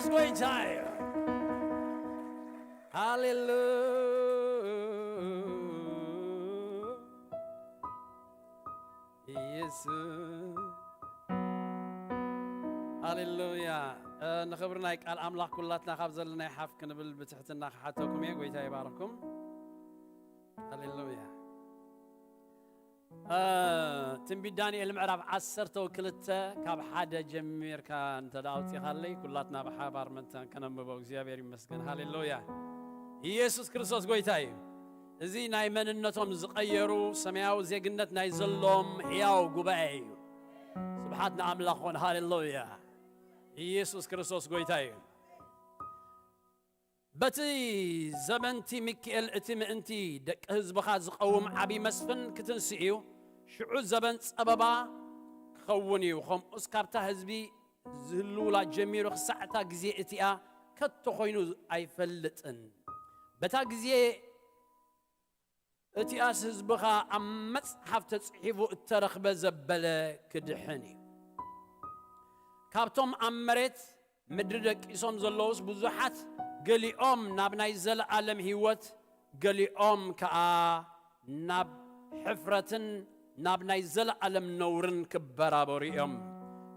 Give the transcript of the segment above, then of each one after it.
ጎይታ እዩ። ሃሌሉያ። ኢየሱስ። ሃሌሉያ። እ፣ ንኽብሪ ናይ ቃል ኣምላኽ ኩላትና ካብ ዘለናይ ሓፍ ክንብል ብትሕትና ክሓተኩም እየ። ጎይታ ይባርኩም። ሃሌሉያ። እ፣ ትንቢት ዳንኤል ምዕራፍ ዓሰርተ ክልተ ካብ ሓደ ጀሚርካ እንተ ደኣ ኣውጺኻለይ፣ ኩላትና ብሓባር መታን ከነንብቦ። እግዚኣብሔር ይመስገን። ሃሌሉያ። ኢየሱስ ክርስቶስ ጎይታ እዩ። እዚ ናይ መንነቶም ዝቐየሩ ሰማያዊ ዜግነት ናይ ዘለዎም ሕያው ጉባኤ እዩ። ስብሓት ንኣምላኽ ኾን። ሃሌሉያ። ኢየሱስ ክርስቶስ ጎይታ እዩ። በቲ ዘበንቲ ሚካኤል እቲ ምእንቲ ደቂ ህዝብኻ ዝቐውም ዓቢ መስፍን ክትንስእ እዩ። ሽዑ ዘበን ጸበባ ክኸውን እዩ። ከምኡስ ካብታ ህዝቢ ዝህልውላ ጀሚሩ ክሳዕ እታ ግዜ እቲኣ ከቶ ኮይኑ ኣይፈልጥን። በታ ግዜ እቲኣስ ህዝብኻ ኣብ መጽሓፍ ተጽሒፉ እተረኽበ ዘበለ ክድሕን እዩ። ካብቶም ኣብ መሬት ምድሪ ደቂሶም ዘለዉስ ብዙሓት፣ ገሊኦም ናብ ናይ ዘለኣለም ህይወት፣ ገሊኦም ከኣ ናብ ሕፍረትን ናብ ናይ ዘለኣለም ነውርን ክበራበሩ እዮም።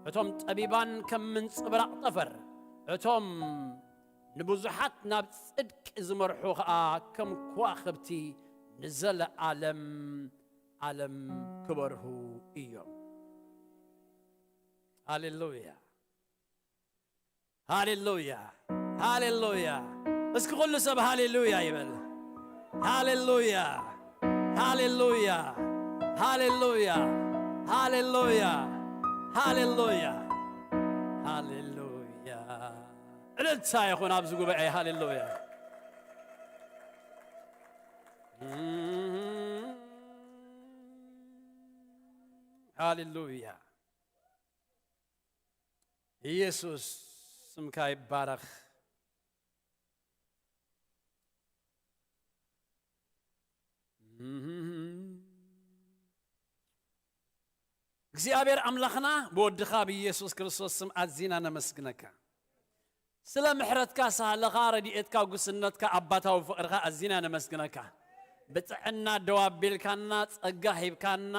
እቶም ጠቢባን ከም ምንጽብራቕ ጠፈር፣ እቶም ንብዙሓት ናብ ጽድቂ ዝመርሑ ኸኣ ከም ከዋኽብቲ ንዘለኣለም ዓለም ክበርሁ እዮም። ሃሌሉያ፣ ሃሌሉያ፣ ሃሌሉያ። እስኪ ኩሉ ሰብ ሃሌሉያ ይበል። ሃሌሉያ፣ ሃሌሉያ፣ ሃሌሉያ፣ ሃሌሉያ፣ ሃሌሉያ፣ ሃሌሉያ። እልልታ ይኹን ኣብዚ ጉባኤ። ሃሌሉያ፣ ሃሌሉያ። ኢየሱስ ስምካ ይባረኽ። እግዚኣብሔር ኣምላኽና ብወድኻ ብኢየሱስ ክርስቶስ ስም ኣዚና ነመስግነካ። ስለ ምሕረትካ፣ ሳህለኻ፣ ረድኤትካ፣ ጉስነትካ፣ ኣባታዊ ፍቕርኻ ኣዚና ነመስግነካ። ብጥዕና ደው ኣቢልካና፣ ጸጋ ሂብካና፣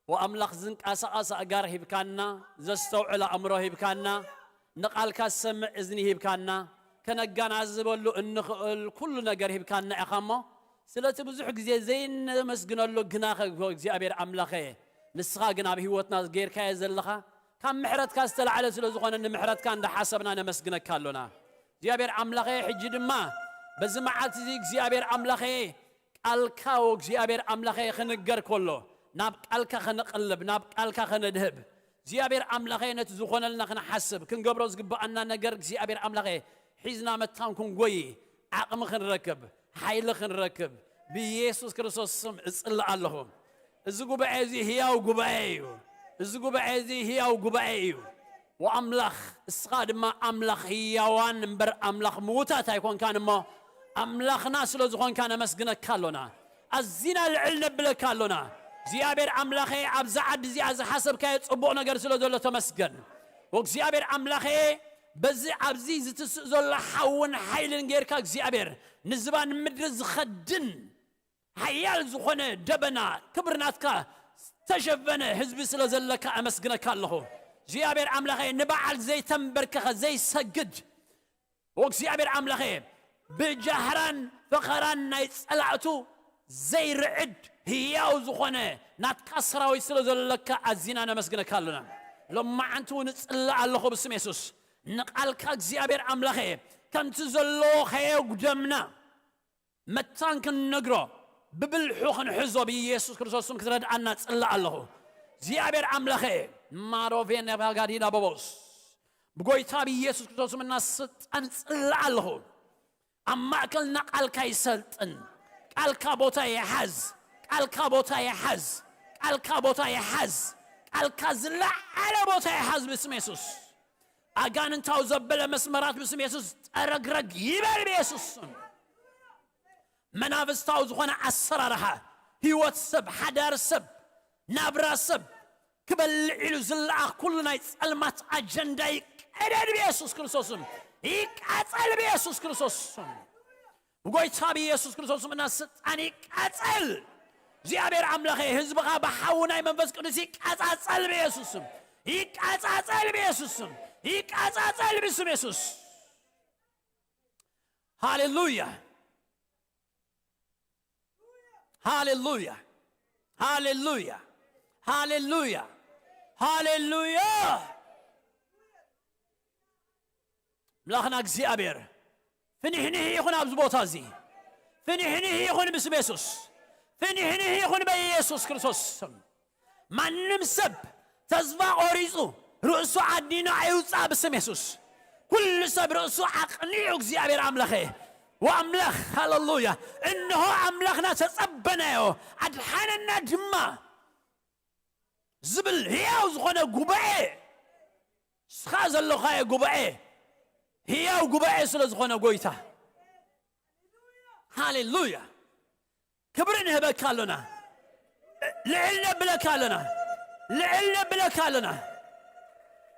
ወኣምላኽ ዝንቀሳቐስ ኣእጋር ሂብካና፣ ዘስተውዕል ኣእምሮ ሂብካና፣ ንቓልካ ዝሰምዕ እዝኒ ሂብካና፣ ከነጋናዝበሉ እንኽእል ኩሉ ነገር ሂብካና ኢኻ እሞ፣ ስለቲ ብዙሕ ግዜ ዘይነመስግነሉ ግናኸ እግዚኣብሔር ኣምላኸ፣ ንስኻ ግን ኣብ ህይወትና ጌርካዮ ዘለኻ፣ ካብ ምሕረትካ ዝተላዕለ ስለ ዝኾነ፣ ንምሕረትካ እንዳሓሰብና ነመስግነካ ኣሎና። እግዚኣብሔር ኣምላኸ፣ ሕጂ ድማ በዚ መዓልቲ እዚ እግዚኣብሔር ኣምላኸ፣ ቃልካ ወእግዚኣብሔር ኣምላኸ ክንገር ከሎ፣ ናብ ቃልካ ከነቕልብ፣ ናብ ቃልካ ከነድህብ፣ እግዚኣብሔር ኣምላኸ ነቲ ዝኾነልና ክንሓስብ፣ ክንገብሮ ዝግብኣና ነገር እግዚኣብሔር ኣምላኸ ሒዝና መታን ክንጎይ ዓቕሚ ክንረክብ፣ ሓይሊ ክንረክብ ብኢየሱስ ክርስቶስ ስም እጽልእ ኣለኹ። እዚ ጉባኤ እዚ ህያው ጉባኤ እዩ። እዚ ጉባኤ እዚ ህያው ጉባኤ እዩ። ወኣምላኽ፣ እስኻ ድማ ኣምላኽ ህያዋን እምበር ኣምላኽ ምዉታት ኣይኮንካን እሞ፣ ኣምላኽና ስለ ዝኾንካ ነመስግነካ ኣሎና። ኣዚና ልዕል ነብለካ ኣሎና። እግዚኣብሔር ኣምላኸ፣ ኣብዛ ዓዲ እዚኣ ዝሓሰብካዮ ጽቡቕ ነገር ስለ ዘሎ ተመስገን። ወእግዚኣብሔር ኣምላኸ፣ በዚ ኣብዚ ዝትስእ ዘሎ ሓውን ሓይልን ጌርካ እግዚኣብሔር ንዝባን ምድሪ ዝኸድን ሓያል ዝኾነ ደበና ክብሪ ናትካ ዝተሸፈነ ህዝቢ ስለ ዘለካ ኣመስግነካ ኣለኹ። እግዚኣብሔር ኣምላኸ፣ ንበዓል ዘይተንበርከኸ ዘይሰግድ፣ ወእግዚኣብሔር ኣምላኸ፣ ብጃህራን ፈኸራን ናይ ጸላእቱ ዘይርዕድ ህያው ዝኾነ ናትካ ሰራዊት ስለ ዘለካ ኣዚና ነመስግነካ ኣለና። ሎማዓንቲ እውን እጽልእ ኣለኹ ብስም የሱስ፣ ንቓልካ እግዚኣብሔር ኣምላኸ፣ ከምቲ ዘለዎ ከየጉደምና መታን ክንነግሮ፣ ብብልሑ ክንሕዞ ብኢየሱስ ክርስቶስ ስም ክትረድኣና ጽልእ ኣለኹ። እግዚኣብሔር ኣምላኸ፣ ማሮቬ ነባጋዲና በቦስ፣ ብጎይታ ብኢየሱስ ክርስቶስ ስም እና ስልጣን ጽልእ ኣለኹ። ኣብ ማእከልና ቃልካ ይሰልጥን። ቃልካ ቦታ ይሓዝ። ቃልካ ቦታ ይሓዝ። ቃልካ ቦታ ይሓዝ። ቃልካ ዝለዓለ ቦታ ይሓዝ ብስም የሱስ። ኣጋንንታዊ ዘበለ መስመራት ብስም የሱስ ጠረግረግ ይበል ብየሱስ ስም። መናፍስታዊ ዝኾነ ኣሰራርሓ፣ ህይወት ሰብ፣ ሓዳር ሰብ፣ ናብራ ሰብ ክበልዕ ኢሉ ዝለኣኽ ኩሉ ናይ ጸልማት ኣጀንዳ ይቀደድ ብየሱስ ክርስቶስ ስም። ይቃጸል ብኢየሱስ ክርስቶስ ስም። ብጎይታ ብኢየሱስ ክርስቶስ ስም እና ስልጣን ይቃጸል። እግዚኣብሔር ኣምላኸ ህዝብኻ ብሓዊ ናይ መንፈስ ቅዱስ ይቃጻጸል ብኢየሱስ ስም። ይቃጻጸል ብኢየሱስ ስም። ይቃጻጸል ብስም ኢየሱስ። ሃሌሉያ። ሃሌሉያ። ሃሌሉያ። ሃሌሉያ። ሃሌሉያ። ኣምላኽና እግዚኣብሔር ፍንሕንሕ ይኹን ኣብዚ ቦታ እዚ። ፍንሕንሕ ይኹን ብስም የሱስ። ፍንሕንሕ ይኹን በኢየሱስ ክርስቶስ ስም። ማንም ሰብ ተስፋ ቆሪጹ ርእሱ ዓዲኑ ኣይውጻእ ብስም የሱስ። ኩሉ ሰብ ርእሱ ኣቕኒዑ እግዚኣብሔር ኣምላኸ ወኣምላኽ ሃሌሉያ እንሆ ኣምላኽና ተጸበናዮ ኣድሓነና ድማ ዝብል ህያው ዝኾነ ጉባኤ እስኻ ዘለኻዮ ጉባኤ ህያው ጉባኤ ስለ ዝኾነ ጎይታ ሃሌሉያ ክብሪ ንህበካ ኣሎና። ልዕል ነብለካ ኣለና። ልዕል ነብለካ ኣለና።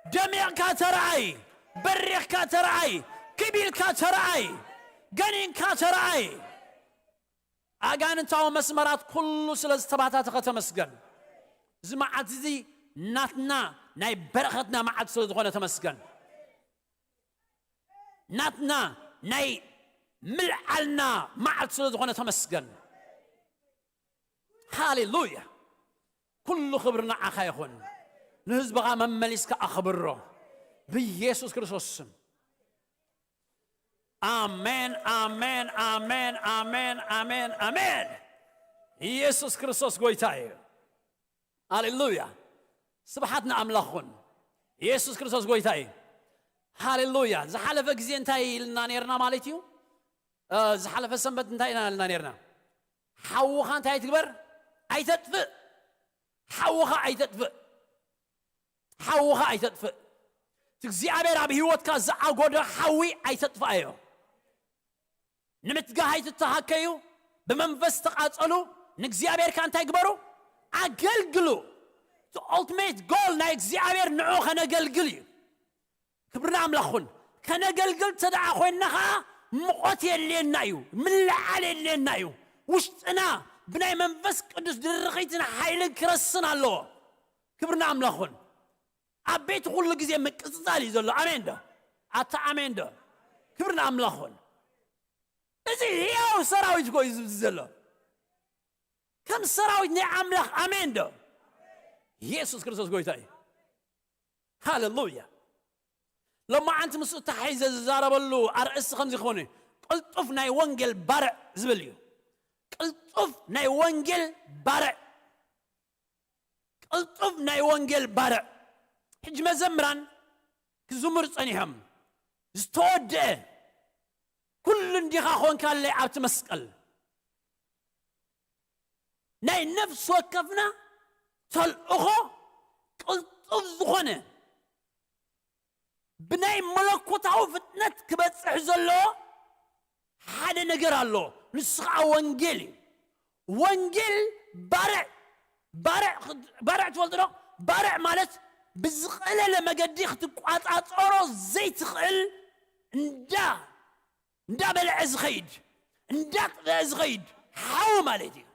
ደሚቕካ ተረኣይ፣ በሪኽካ ተረኣይ፣ ክቢልካ ተረኣይ፣ ገኒንካ ተረኣይ። ኣጋንንታዊ መስመራት ኩሉ ስለ ዝተባታተኸ ተመስገን። እዚ መዓት እዚ ናትና ናይ በረኸትና መዓት ስለ ዝኾነ ተመስገን። ናትና ናይ ምልዓልና መዓት ስለ ዝኾነ ተመስገን። ሃሌሉያ። ኩሉ ክብሪ ንዓኻ ይኹን። ንህዝብኻ መመሊስካ ኣኽብሮ ብኢየሱስ ክርስቶስ ስም። ኣሜን፣ ኣሜን፣ ኣሜን፣ ኣሜን፣ ኣሜን፣ ኣሜን። ኢየሱስ ክርስቶስ ጎይታ እዩ። ሃሌሉያ። ስብሓት ንኣምላኽ ኹን። ኢየሱስ ክርስቶስ ጎይታ እዩ። ሃሌሉያ። ዝሓለፈ ግዜ እንታይ ኢልና ነርና ማለት እዩ? እ፣ ዝሓለፈ ሰንበት እንታይ ኢና ኢልና ነርና? ሓውኻ እንታይ ትግበር? ኣይተጥፍእ። ሓውኻ ኣይተጥፍእ። ሓውኻ ኣይተጥፍእ። እቲ እግዚኣብሔር ኣብ ህይወትካ ዝኣጎዶ ሓዊ ኣይተጥፍኣዮ። ንምትጋህ ኣይትተሃከዩ። ብመንፈስ ተቓጸሉ። ንእግዚኣብሔር ከ እንታይ ግበሩ? ኣገልግሉ። እቲ ኦልቲሜት ጎል ናይ እግዚኣብሔር ንዑ ከነገልግል እዩ። ክብሪ ንኣምላኽ ኹን። ከነገልግል ተደኣ ኮይንና ኸዓ ምቖት የድልየና እዩ። ምልዓል የድልየና እዩ። ውሽጥና ብናይ መንፈስ ቅዱስ ድርኺትን ሓይልን ክረስን ኣለዎ። ክብሪ ንኣምላኽ ኹን። ኣብ ቤት ኩሉ ግዜ ምቅጽጻል እዩ ዘሎ። ኣሜን ዶ? ኣታ ኣሜን ዶ? ክብሪ ንኣምላኽ ኹን። እዚ ህያው ሰራዊት እኮ እዩ ዝብዚ ዘሎ። ከም ሰራዊት ናይ ኣምላኽ ኣሜን ዶ? ኢየሱስ ክርስቶስ ጎይታ እዩ። ሃሌሉያ። ሎማዓንቲ ምስኡ ተሓሒዘ ዝዛረበሉ ኣርእስቲ ከምዚ ክኾን እዩ። ቅልጡፍ ናይ ወንጌል ባርዕ ዝብል እዩ። ቅልጡፍ ናይ ወንጌል ባርዕ። ቅልጡፍ ናይ ወንጌል ባርዕ። ሕጂ መዘምራን ክዝምር ጸኒሖም። ዝተወደአ ኩሉ እንዲኻ ኾንካለይ ኣብቲ መስቀል። ናይ ነፍሲ ወከፍና ተልእኾ ቅልጡፍ ዝኾነ ብናይ መለኮታዊ ፍጥነት ክበጽሕ ዘለዎ ሓደ ነገር ኣሎ። ንሱ ኸዓ ወንጌል እዩ። ወንጌል ባርዕ፣ ባርዕ፣ ባርዕ ትፈልጡ ዶ? ባርዕ ማለት ብዝቐለለ መገዲ ክትቋጻጸሮ ዘይትኽእል እንዳ፣ እንዳበልዐ ዝኸይድ፣ እንዳጥፍአ ዝኸይድ ሓዊ ማለት እዩ።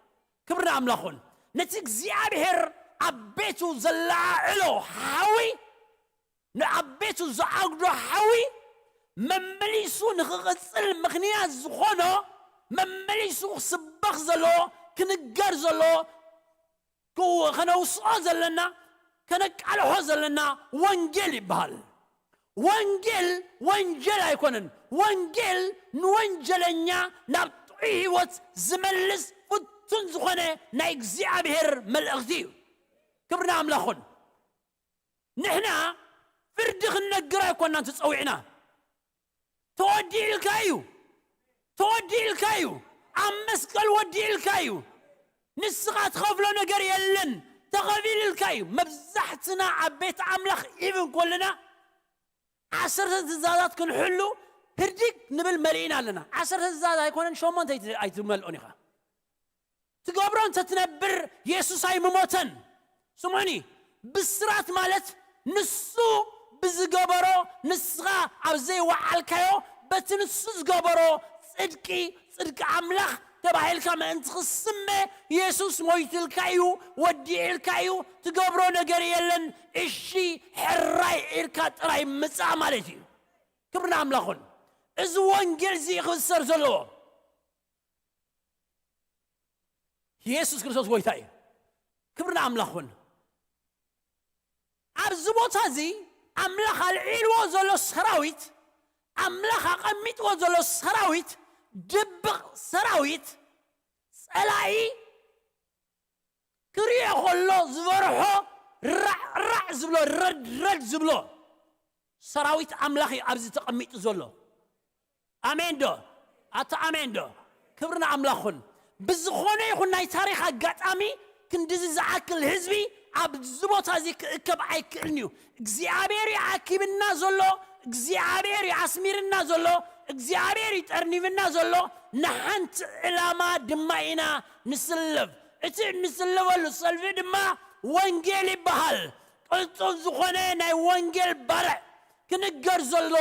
ክብሪ ንኣምላኽ ይኹን። ነቲ እግዚኣብሔር ኣብ ቤቱ ዘለዓዕሎ ሓዊ ንኣብ ቤቱ ዝኣጉዶ ሓዊ መመሊሱ ንኽቕጽል ምኽንያት ዝኾኖ፣ መመሊሱ ክስበኽ ዘለዎ፣ ክንገር ዘለዎ፣ ክው-፣ ከነውስኦ ዘለና፣ ከነቃልሖ ዘለና ወንጌል ይበሃል። ወንጌል ወንጀል ኣይኮነን። ወንጌል ንወንጀለኛ ናብ ጥዑይ ህይወት ዝመልስ ፍቱን ዝኾነ ናይ እግዚኣብሔር መልእኽቲ እዩ። ክብሪ ንኣምላኽ ይኹን። ንሕና ፍርዲ ክንነግር ኣይኮናን ተጸዊዕና። ተወዲእልካ እዩ። ተወዲእልካ እዩ። ኣብ መስቀል ወዲእልካ እዩ። ንስኻ ትኸፍሎ ነገር የለን። ተኸፊልልካ እዩ። መብዛሕትና ኣብ ቤት ኣምላኽ ኢቭን ኮለና ዓሰርተ ትእዛዛት ክንሕሉ ህርዲግ ንብል መሊእና ኣለና። ዓሰርተ ትእዛዝ ኣይኮነን፣ ሸሞንተ ኣይት-፣ ኣይትመልኦን ኢኻ። ትገብሮ እንተ ትነብር የሱስ ኣይምሞተን። ስምዑኒ፣ ብስራት ማለት ንሱ ብዝገበሮ ንስኻ ኣብ ዘይወዓልካዮ በቲ ንሱ ዝገበሮ ጽድቂ፣ ጽድቂ ኣምላኽ ተባሂልካ ምእንቲ ክስመ የሱስ ሞይትልካ እዩ፣ ወዲዕልካ እዩ፣ ትገብሮ ነገር የለን። እሺ ሕራይ ኢልካ ጥራይ ምጻእ ማለት እዩ። ክብሪ ንኣምላኹን። እዚ ወንጌል እዚ ክብሰር ዘለዎ። የሱስ ክርስቶስ ጎይታ እዩ። ክብሪ ንኣምላኹን። ኣብዚ ቦታ እዚ ኣምላኽ ኣልዒልዎ ዘሎ ሰራዊት፣ ኣምላኽ ኣቐሚጥዎ ዘሎ ሰራዊት፣ ድብቕ ሰራዊት፣ ጸላኢ ክሪኦ ከሎ ዝበርሖ ራዕ ራዕ ዝብሎ፣ ረድ ረድ ዝብሎ ሰራዊት ኣምላኽ እዩ ኣብዚ ተቐሚጡ ዘሎ። ኣሜን ዶ? ኣታ ኣሜን ዶ? ክብሪ ንኣምላኽ ይኹን። ብዝኾነ ይኹን ናይ ታሪኽ ኣጋጣሚ ክንድዚ ዝኣክል ህዝቢ ኣብዚ ቦታ እዚ ክእከብ ኣይክእልን እዩ። እግዚኣብሔር እዩ ኣኪብና ዘሎ፣ እግዚኣብሔር እዩ ኣስሚርና ዘሎ፣ እግዚኣብሔር እዩ ጠርኒፍና ዘሎ። ንሓንቲ ዕላማ ድማ ኢና ንስለፍ። እቲ እንስለፈሉ ሰልፊ ድማ ወንጌል ይበሃል። ቅልጡፍ ዝኾነ ናይ ወንጌል ባርዕ ክንገር ዘሎ፣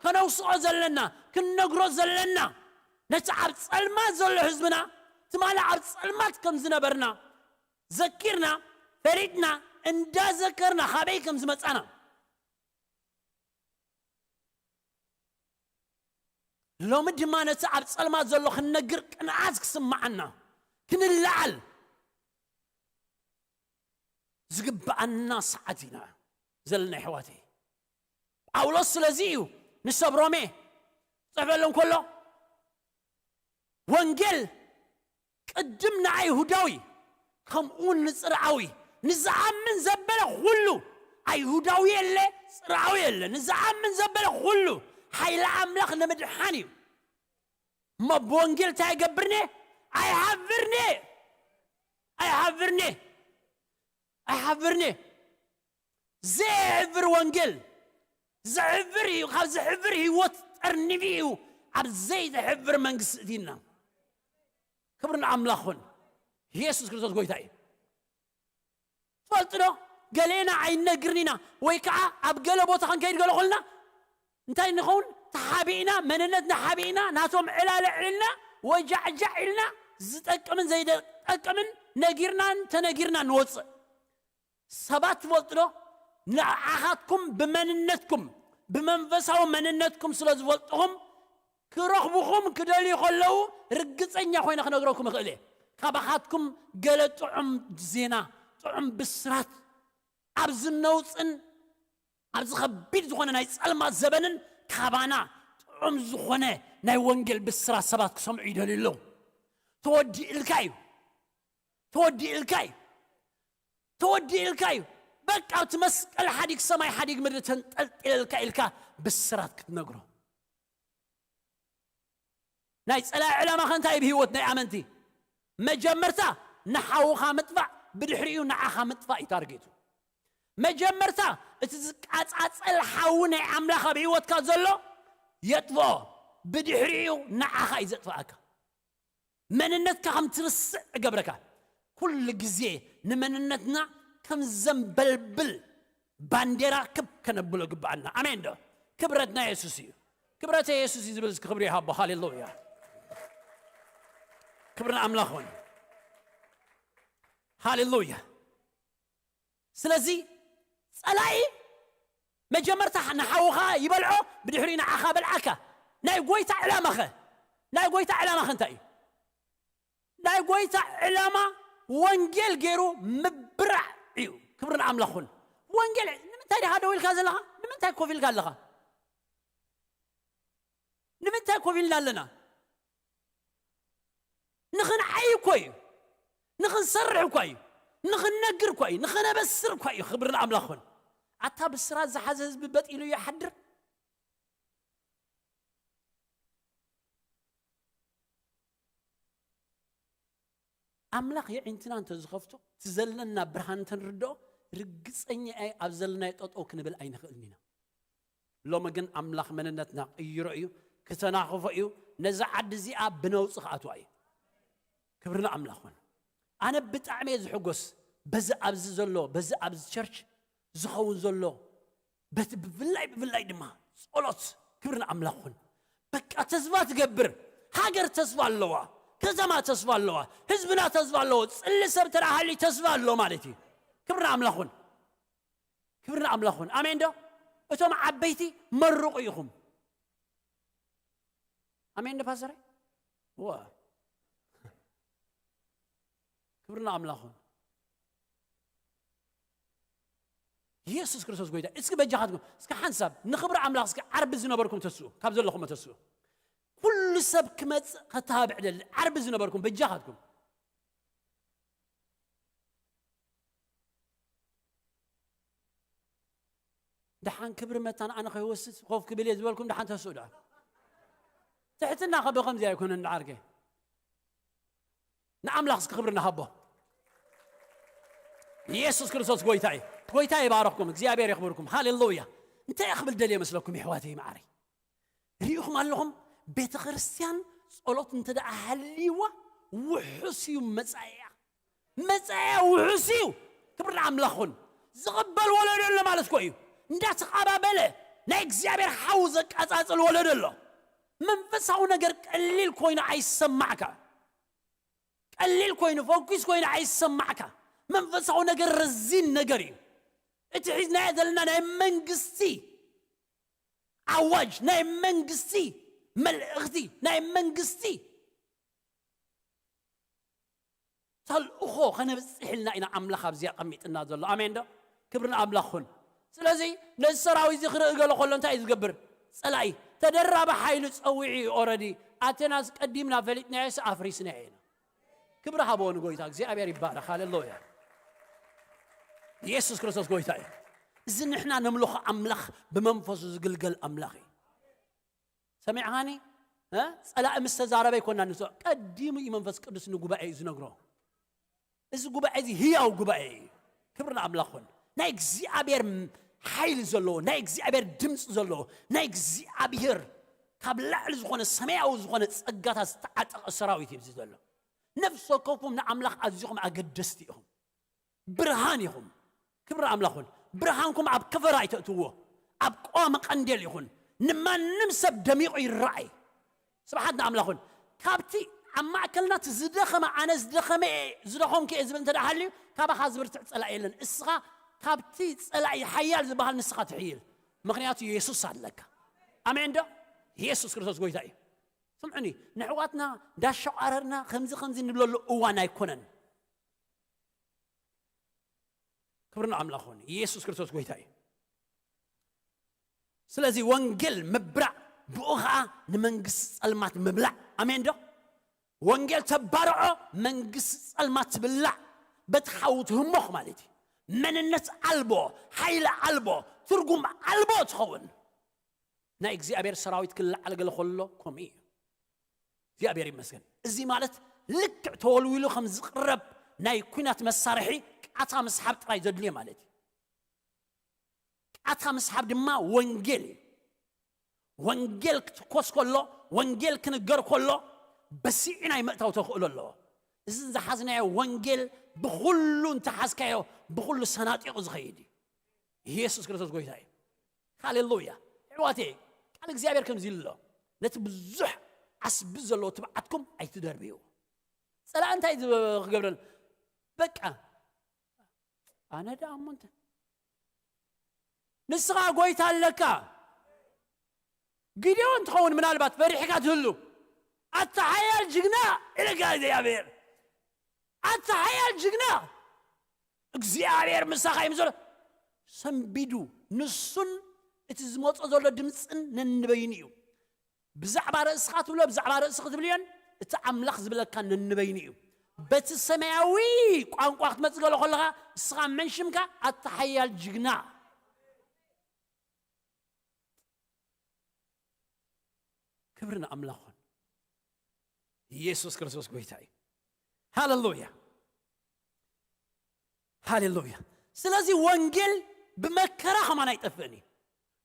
ከነውስኦ ዘለና፣ ክንነግሮ ዘለና፣ ነቲ ኣብ ጸልማት ዘሎ ህዝብና፣ ትማሊ ኣብ ጸልማት ከም ዝነበርና ዘኪርና፣ ፈሊጥና፣ እንዳዘከርና ካበይ ከም ዝመጻና። ሎሚ ድማ ነቲ ኣብ ጸልማት ዘሎ ክንነግር ቅንዓት ክስምዓና፣ ክንለዓል ዝግብኣና ሰዓት ኢና ዘለና፣ ኣሕዋተይ። ጳውሎስ ስለዚ እዩ ንሰብ ሮሜ ክጽሕፈሎም ከሎ፣ ወንጌል ቅድም ንኣይሁዳዊ፣ ከምኡ እውን ንጽርዓዊ፣ ንዝኣምን ዘበለ ኩሉ፣ ኣይሁዳዊ የለ፣ ጽርዓዊ የለ፣ ንዝኣምን ዘበለ ኩሉ፣ ሓይሊ ኣምላኽ ንምድሓን እዩ። እሞ ብወንጌል እንታይ ይገብርኒ? ኣይሃብርኒ፣ ኣይሃብርኒ፣ ኣይሃብርኒ። ዘይሕብር ወንጌል፣ ዝሕብር እዩ፣ ካብ ዝሕብር ህይወት ጠርኒፊ እዩ ኣብ ዘይዝሕብር መንግስቲ እቲና። ክብሪ ንኣምላኽ ይኹን። የሱስ ክርስቶስ ጎይታ እዩ። ትፈልጡ ዶ? ገሌና ኣይነግርን ኢና፣ ወይ ከዓ ኣብ ገለ ቦታ ክንከይድ ገለ ኾልና እንታይ ንኸውን? ተሓቢእና፣ መንነትና ሓቢእና፣ ናቶም ዕላለ ዕልና፣ ወጃዕጃዕ ኢልና፣ ዝጠቅምን ዘይጠቅምን ነጊርናን ተነጊርና ንወፅእ። ሰባት ትፈልጡ ዶ? ንዓኻትኩም ብመንነትኩም፣ ብመንፈሳዊ መንነትኩም ስለ ዝፈልጥኹም፣ ክረኽቡኹም ክደልዩ ከለዉ፣ ርግጸኛ ኮይነ ክነግረኩም እኽእል እየ። ካባኻትኩም ገለ ጥዑም ዜና፣ ጥዑም ብስራት፣ ኣብዚ ነውጽን ኣብዚ ኸቢድ ዝኾነ ናይ ጸልማት ዘበንን ካባና ጥዑም ዝኾነ ናይ ወንጌል ብስራት ሰባት ክሰምዑ ይደልዩ ኣለዉ። ተወዲእልካ እዩ። ተወዲእልካ እዩ። ተወዲእልካ እዩ። በቃ ኣብቲ መስቀል ሓዲግ ሰማይ ሓዲግ ምድሪ ተንጠልጢለልካ ኢልካ ብስራት ክትነግሮ። ናይ ጸላኢ ዕላማ ከ እንታይ እዩ ብህይወት ናይ ኣመንቲ? መጀመርታ ንሓውኻ ምጥፋእ፣ ብድሕሪኡ ንዓኻ ምጥፋእ እዩ ታርጌቱ። መጀመርታ እቲ ዝቃጻጸል ሓዊ ናይ ኣምላኽ ኣብ ህይወትካ ዘሎ የጥፍኦ፣ ብድሕሪኡ ንዓኻ እዩ ዘጥፍኣካ። መንነትካ ከም ትርስዕ እገብረካ። ኩሉ ግዜ ንመንነትና ከም ዘንበልብል ባንዴራ ክብ ከነብሎ ግብኣና። ኣሜን ዶ? ክብረትና የሱስ እዩ። ክብረተ የሱስ እዩ ዝብል እስኪ ክብሪ ይሃቦ። ሃሌሉያ። ክብሪ ንኣምላኽ ኾነ። ሃሌሉያ። ስለዚ ጸላኢ መጀመርታ ንሓውኻ ይበልዖ፣ ብድሕሪ ንዓኻ በልዓካ። ናይ ጎይታ ዕላማኸ? ናይ ጎይታ ዕላማኸ እንታይ እዩ? ናይ ጎይታ ዕላማ ወንጌል ገይሩ ምብራዕ እዩ። ክብሪ ንኣምላኽ ኩን። ወንጌል ንምንታይ ዲኻ ደው ኢልካ ዘለኻ? ንምንታይ ኮፍ ኢልካ ኣለኻ? ንምንታይ ኮፍ ኢልና ኣለና? ንኽንዓይ እኮ እዩ። ንኽንሰርሕ እኳ እዩ። ንኽንነግር እኳ እዩ። ንኽነበስር እኳ እዩ። ክብሪ ንኣምላኽ ኩን። ኣታ ብስራት ዝሓዘ ህዝቢ በጥ ኢሉ ይሓድር። ኣምላኽ የዒንትና እንተ ዝኸፍቶ፣ እቲ ዘለና ብርሃን እንተ ንርድኦ፣ ርግጸኛ እየ ኣብ ዘለናዮ ጠጠው ክንብል ኣይንኽእልን ኢና። ሎሚ ግን ኣምላኽ መንነትና ቅይሮ እዩ፣ ክተናኽፎ እዩ፣ ነዛ ዓዲ እዚኣ ብነውጺ ክኣትዋ እዩ። ክብሪ ንኣምላኽ ይኹን። ኣነ ብጣዕሚ እየ ዝሕጎስ በዚ ኣብዚ ዘሎ፣ በዚ ኣብዚ ቸርች ዝኸውን ዘሎ በቲ ብፍላይ ብፍላይ ድማ ጸሎት። ክብሪ ንኣምላኽ ይኹን። በቃ ተስፋ ትገብር። ሃገር ተስፋ ኣለዋ። ከተማ ተስፋ ኣለዋ። ህዝብና ተስፋ ኣለዎ። ጽሊ ሰብ ተደኣ ሃልዩ ተስፋ ኣሎ ማለት እዩ። ክብሪ ንኣምላኽ ይኹን። ክብሪ ንኣምላኽ ይኹን። ኣሜን ዶ? እቶም ዓበይቲ መርቑ ኢኹም። ኣሜን ዶ ፓስተር? ዋ። ክብሪ ንኣምላኽ ይኹን። ኢየሱስ ክርስቶስ ጎይታ። እስኪ በጃኻትኩም፣ እስኪ ሓንሳብ ንኽብሪ ኣምላኽ እስኪ ዓርቢ ዝነበርኩም ተስኡ፣ ካብ ዘለኹም ተስኡ። ኩሉ ሰብ ክመጽእ ከተባብዕ ደሊ፣ ዓርቢ ዝነበርኩም በጃኻትኩም። ደሓን ክብሪ መታን ኣነ ከይወስድ ኮፍ ክብል እየ ዝበልኩም ደሓን ተስኡ ደኣ። ትሕትና ከ ብኸምዚ ኣይኮነን ደዓርከ። ንኣምላኽ እስኪ ክብሪ ንሃቦ። ኢየሱስ ክርስቶስ ጎይታ እዩ። ጎይታ ይባረኽኩም፣ እግዚኣብሔር የኽብርኩም። ሃሌሉያ። እንታይ እየ ክብል ደልየ መስለኩም የሕዋተይ መዓረይ? ሪኢኹም ኣለኹም፣ ቤተ ክርስቲያን ጸሎት እንተ ደኣ ሃልይዋ ውሑስ እዩ መጻኢያ። መጻኢያ ውሑስ እዩ። ክብሪ ንኣምላኽ ይኹን። ዝቕበል ወለዶ ኣሎ ማለት እኮ እዩ። እንዳተቓባበለ ናይ እግዚኣብሔር ሓዊ ዘቃጻጽል ወለዶ ኣሎ። መንፈሳዊ ነገር ቀሊል ኮይኑ ኣይሰማዕካ። ቀሊል ኮይኑ፣ ፈኩስ ኮይኑ ኣይሰማዕካ። መንፈሳዊ ነገር ረዚን ነገር እዩ። እቲ ሒዝናዮ ዘለና ናይ መንግስቲ ኣዋጅ፣ ናይ መንግስቲ መልእኽቲ፣ ናይ መንግስቲ ተልእኾ ከነብጽሕ ኢልና ኢና ኣምላኽ ኣብዚ ኣቐሚጥና ዘሎ። ኣሜን ዶ? ክብሪ ንኣምላኽ ይኹን። ስለዚ ነዚ ሰራዊት እዚ ክርኢ ገለ ከሎ እንታይ እዩ ዝገብር? ጸላኢ ተደራቢ ሓይሊ ጸዊዑ እዩ። ኦረዲ ኣቴናስ ቀዲምና ፈሊጥናዮስ ኣፍሪስናዮ ኢና። ክብሪ ሃቦ ንጎይታ፣ እግዚኣብሔር ይባረኽ። ሃሌሉያ። ኢየሱስ ክርስቶስ ጎይታ እዩ። እዚ ንሕና ነምልኾ ኣምላኽ ብመንፈሱ ዝግልገል ኣምላኽ እዩ። ሰሚዕኻኒ? እ? ጸላኢ ምስ ተዛረበ ኣይኮና ንስ-፣ ቀዲሙ እዩ መንፈስ ቅዱስ ንጉባኤ እዩ ዝነግሮ። እዚ ጉባኤ እዚ ህያው ጉባኤ እዩ። ክብሪ ንኣምላኽ ይኹን። ናይ እግዚኣብሔር ሓይሊ ዘለዎ፣ ናይ እግዚኣብሔር ድምፂ ዘለዎ፣ ናይ እግዚኣብሔር ካብ ላዕሊ ዝኾነ ሰማያዊ ዝኾነ ጸጋታት ዝተዓጠቐ ሰራዊት እዩ እዚ ዘሎ። ነፍሲ ወከፍኩም ንኣምላኽ ኣዚኹም ኣገደስቲ ኢኹም። ብርሃን ኢኹም። ክብሪ ኣምላኽ ይኹን። ብርሃንኩም ኣብ ከፈራ ኣይተእትዎ። ኣብ ቀዋሚ ቀንዴል ይኹን። ንማንም ሰብ ደሚቑ ይረኣይ። ስብሓት ንኣምላኽ ይኹን። ካብቲ ኣብ ማእከልና እቲ ዝደኸመ፣ ኣነ ዝደኸመ እየ፣ ዝደኸምኩ እየ ዝብል እንተ ደኣ ሃልዩ፣ ካባኻ ዝብርትዕ ጸላኢ የለን። እስኻ ካብቲ ጸላኢ ሓያል ዝበሃል ንስኻ ትሕይል። ምኽንያቱ የሱስ ኣለካ። ኣሜን ዶ? የሱስ ክርስቶስ ጎይታ እዩ። ስምዑኒ፣ ንኣሕዋትና እንዳሸቋረርና ከምዚ ከምዚ ንብለሉ እዋን ኣይኮነን። ክብሪ ንኣምላኽ ይኹን። ኢየሱስ ክርስቶስ ጎይታ እዩ። ስለዚ ወንጌል ምብራዕ፣ ብኡ ኸዓ ንመንግስቲ ጸልማት ምብላዕ። ኣሜን ዶ? ወንጌል ተባርዖ፣ መንግስቲ ጸልማት ትብላዕ። በቲ ሓዊ ትህሞኽ ማለት እዩ። መንነት ኣልቦ፣ ሓይሊ ኣልቦ፣ ትርጉም ኣልቦ ትኸውን። ናይ እግዚኣብሔር ሰራዊት ክለዓል ገለ ከሎ ከምኡ እዩ። እግዚኣብሔር ይመስገን። እዚ ማለት ልክዕ ተወልዊሉ ከም ዝቕረብ ናይ ኲናት መሳርሒ ቃታ ምስሓብ ጥራይ ዘድልዮ ማለት እዩ። ቃታ ምስሓብ ድማ ወንጌል እዩ። ወንጌል ክትኮስ ከሎ፣ ወንጌል ክንገር ከሎ በሲዑ ናይ ምእታው ተኽእሎ ኣለዎ። እዚ ዝሓዝናዮ ወንጌል ብኹሉ እንተሓዝካዮ ብኹሉ ሰናጢቑ ዝኸይድ እዩ። ኢየሱስ ክርስቶስ ጎይታ እዩ። ሃሌሉያ። ኣሕዋተይ፣ ቃል እግዚኣብሔር ከምዚ ኢሉ ኣሎ፣ ነቲ ብዙሕ ዓስቢ ዘለዎ ትብዓትኩም ኣይትደርብዩ። ጸላእ እንታይ ዝብ-፣ ክገብረን? በቃ ኣነ ደኣ እሞ እንተ-፣ ንስኻ ጎይታ ኣለካ። ጊዴዎን ትኸውን ምናልባት ፈሪሕካ ትህሉ። ኣታ ሓያል ጅግና ኢልካ እግዚኣብሔር። ኣታ ሓያል ጅግና እግዚኣብሔር ምሳኻ እዩ ዘሎ። ሰንቢዱ ንሱን እቲ ዝመጾ ዘሎ ድምፅን ነንበይኑ እዩ። ብዛዕባ ርእስኻ ትብሎ፣ ብዛዕባ ርእስኺ ትብልዮን እቲ ኣምላኽ ዝብለካ ነንበይኑ እዩ። በቲ ሰማያዊ ቋንቋ ክትመጽእ ገሎ ከለኻ እስኻ መን ሽምካ? ኣታ ሓያል ጅግና። ክብሪ ንኣምላኽ ይኹን። ኢየሱስ ክርስቶስ ጎይታ እዩ። ሃሌሉያ፣ ሃሌሉያ። ስለዚ ወንጌል ብመከራ ከማን ኣይጠፍእን እዩ።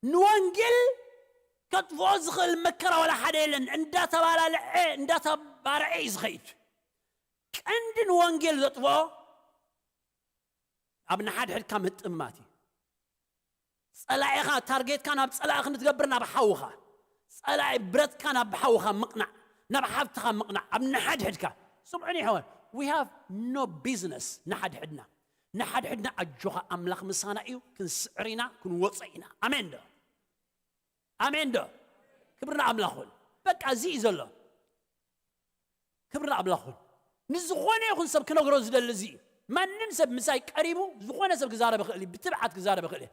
ንወንጌል ከጥፍኦ ዝኽእል መከራ ዋላ ሓደ የለን። እንዳተባላለዐ እንዳተባረዐ እዩ ዝኸይድ። ቀንዲ ንወንጌል ዘጥፍኦ ኣብ ንሓድሕድካ ምጥማት እዩ። ጸላኢኻ ታርጌትካ ናብ ጸላኢ ክንትገብር ናብ ሓውኻ፣ ጸላኢ ብረትካ ናብ ሓውኻ ምቕናዕ፣ ናብ ሓብትኻ ምቕናዕ፣ ኣብ ንሓድሕድካ። ስምዑኒ ይሕዋት፣ we have no business ንሓድሕድና። ንሓድሕድና ኣጆኻ ኣምላኽ ምሳና እዩ፣ ክንስዕር ኢና፣ ክንወጽእ ኢና። ኣሜን ዶ? ኣሜን ዶ? ክብሪ ንኣምላኽ ይኹን። በቃ እዚ እዩ ዘሎ። ክብሪ ንኣምላኽ ይኹን። ንዝኾነ ይኹን ሰብ ክነግሮ ዝደሊ እዚ እዩ። ማንም ሰብ ምሳይ ቀሪቡ ዝኾነ ሰብ ክዛረብ ይኽእል እዩ፣ ብትብዓት ክዛረብ ይኽእል እዩ።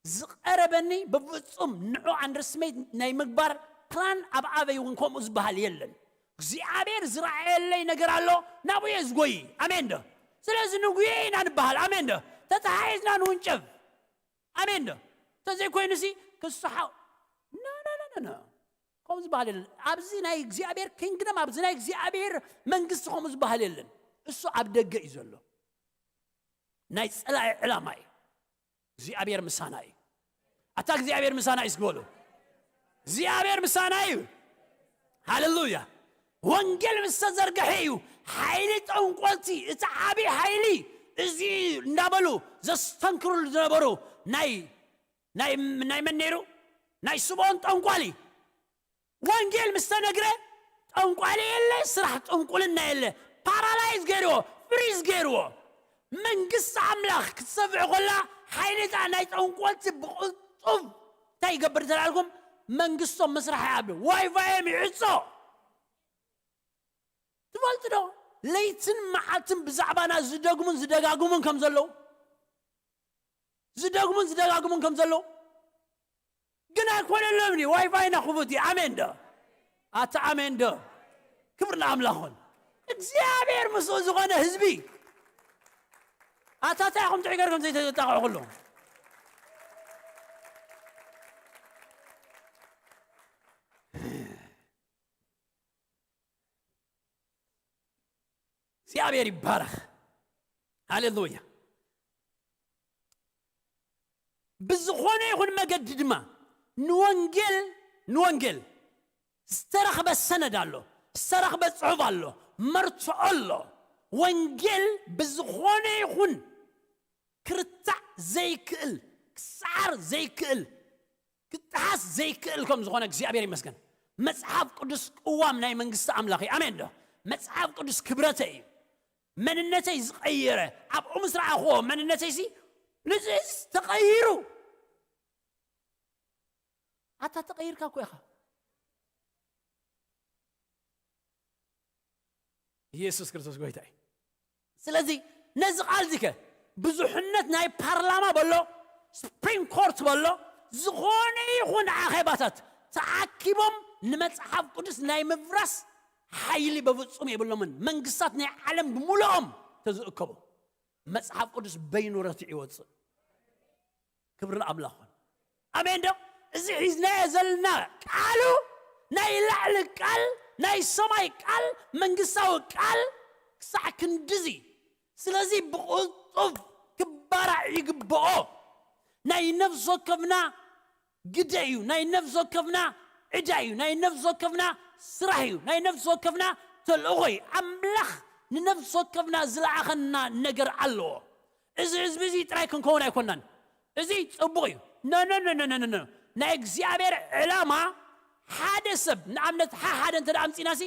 ዝቐረበኒ ብፍጹም ንዑ ኣንደርስሜት ናይ ምግባር ፕላን ኣብ ኣበይ እውን ከምኡ ዝበሃል የለን። እግዚኣብሔር ዝረኣየለይ ነገር ኣሎ፣ ናብኡ እየ ዝጎይ። ኣሜን ዶ? ስለዚ ንጉየ ኢና ንበሃል። ኣሜን ዶ? ተተሓሒዝና ንውንጨፍ። ኣሜን ዶ? እንተዘይኮይኑሲ ክስሓው፣ ኖ፣ ኖ፣ ኖ፣ ኖ፣ ኖ። ከምኡ ዝበሃል የለን። ኣብዚ ናይ እግዚኣብሔር ኪንግደም፣ ኣብዚ ናይ እግዚኣብሔር መንግስቲ ከምኡ ዝበሃል የለን። እሱ ኣብ ደገ እዩ ዘሎ። ናይ ጸላኢ ዕላማ እዩ። እግዚኣብሔር ምሳና እዩ። ኣታ እግዚኣብሔር ምሳና እዩ እስኪ በሉ። እግዚኣብሔር ምሳና እዩ። ሃሌሉያ። ወንጌል ምስ ተዘርግሐ እዩ ሓይሊ ጠንቆልቲ፣ እቲ ዓቢ ሓይሊ እዚ እንዳበሉ ዘስተንክሩሉ ዝነበሩ ናይ፣ ናይ፣ ናይ መን ነይሩ? ናይ ስምኦን ጠንቋሊ። ወንጌል ምስ ተነግረ ጠንቋሊ የለ፣ ስራሕ ጥንቁልና የለ። ፓራላይዝ ገይርዎ፣ ፍሪዝ ገይርዎ። መንግስቲ ኣምላኽ ክትሰፍዕ ኮላ ሓይሊ እታ ናይ ጠንቆልቲ ብቕልጡፍ እንታይ ይገብር ተላልኩም? መንግስቶም ምስራሕ ይኣብሉ። ዋይፋዮም ይዕጾ። ትፈልጡ ዶ? ለይትን መዓልትን ብዛዕባና ዝደግሙን ዝደጋግሙን ከም ዘለዉ፣ ዝደግሙን ዝደጋግሙን ከም ዘለዉ። ግን ኣይኮነሎምን እዩ። ዋይፋይና ክፉት እዩ። ኣሜን ዶ? ኣታ ኣሜን ዶ? ክብሪ ንኣምላኽ ይኹን። እግዚኣብሔር ምስኡ ዝኾነ ህዝቢ። ኣታ እንታይ ኢኹም ጥዑይ ገርኩም ዘይተጣቕዑ ኩሉ? እግዚኣብሔር ይባረኽ። ሃሌሉያ። ብዝኾነ ይኹን መገዲ ድማ ንወንጌል፣ ንወንጌል ዝተረኽበ ሰነድ ኣሎ፣ ዝተረኽበ ጽሑፍ ኣሎ፣ መርትዖ ኣሎ። ወንጌል ብዝኾነ ይኹን ክርታዕ ዘይክእል፣ ክሰዓር ዘይክእል፣ ክጠሓስ ዘይክእል ከም ዝኾነ እግዚኣብሔር ይመስገን። መጽሓፍ ቅዱስ ቅዋም ናይ መንግስቲ ኣምላኽ እዩ። ኣሜን ዶ? መጽሓፍ ቅዱስ ክብረተይ እዩ። መንነተይ ዝቐየረ፣ ኣብኡ ምስ ረኣኽዎ መንነተይሲ ንዝስ ተቐይሩ። ኣታ ተቐይርካ እኮ ኢኻ። ኢየሱስ ክርስቶስ ጎይታ እዩ። ስለዚ ነዚ ቃል ዚከ ብዙሕነት ናይ ፓርላማ በሎ፣ ስፕሪም ኮርት በሎ፣ ዝኾነ ይኹን ኣኼባታት ተኣኪቦም ንመጽሓፍ ቅዱስ ናይ ምፍራስ ሓይሊ በፍጹም የብሎምን። መንግስታት ናይ ዓለም ብምሉኦም ተዝእከቡ መጽሓፍ ቅዱስ በይኑ ረቲዑ ይወጽእ። ክብሪ ንኣምላኽ ይኹን። ኣሜን ዶ? እዚ ሒዝናዮ ዘለና ቃሉ ናይ ላዕሊ ቃል፣ ናይ ሰማይ ቃል፣ መንግስታዊ ቃል ክሳዕ ክንድዚ። ስለዚ ብቕልጡፍ ክባራዕ ይግብኦ። ናይ ነፍሲ ወከፍና ግደ እዩ። ናይ ነፍሲ ወከፍና ዕዳ እዩ። ናይ ነፍሲ ወከፍና ስራሕ እዩ። ናይ ነፍሲ ወከፍና ተልእኾ እዩ። ኣምላኽ ንነፍሲ ወከፍና ዝለኣኸና ነገር ኣለዎ። እዚ ህዝቢ እዚ ጥራይ ክንከውን ኣይኮናን። እዚ ጽቡቕ እዩ። ኖ፣ ኖ፣ ኖ። ናይ እግዚኣብሔር ዕላማ ሓደ ሰብ ንኣብነት ሓ ሓደ እንተ ደኣ ኣምጺናሲ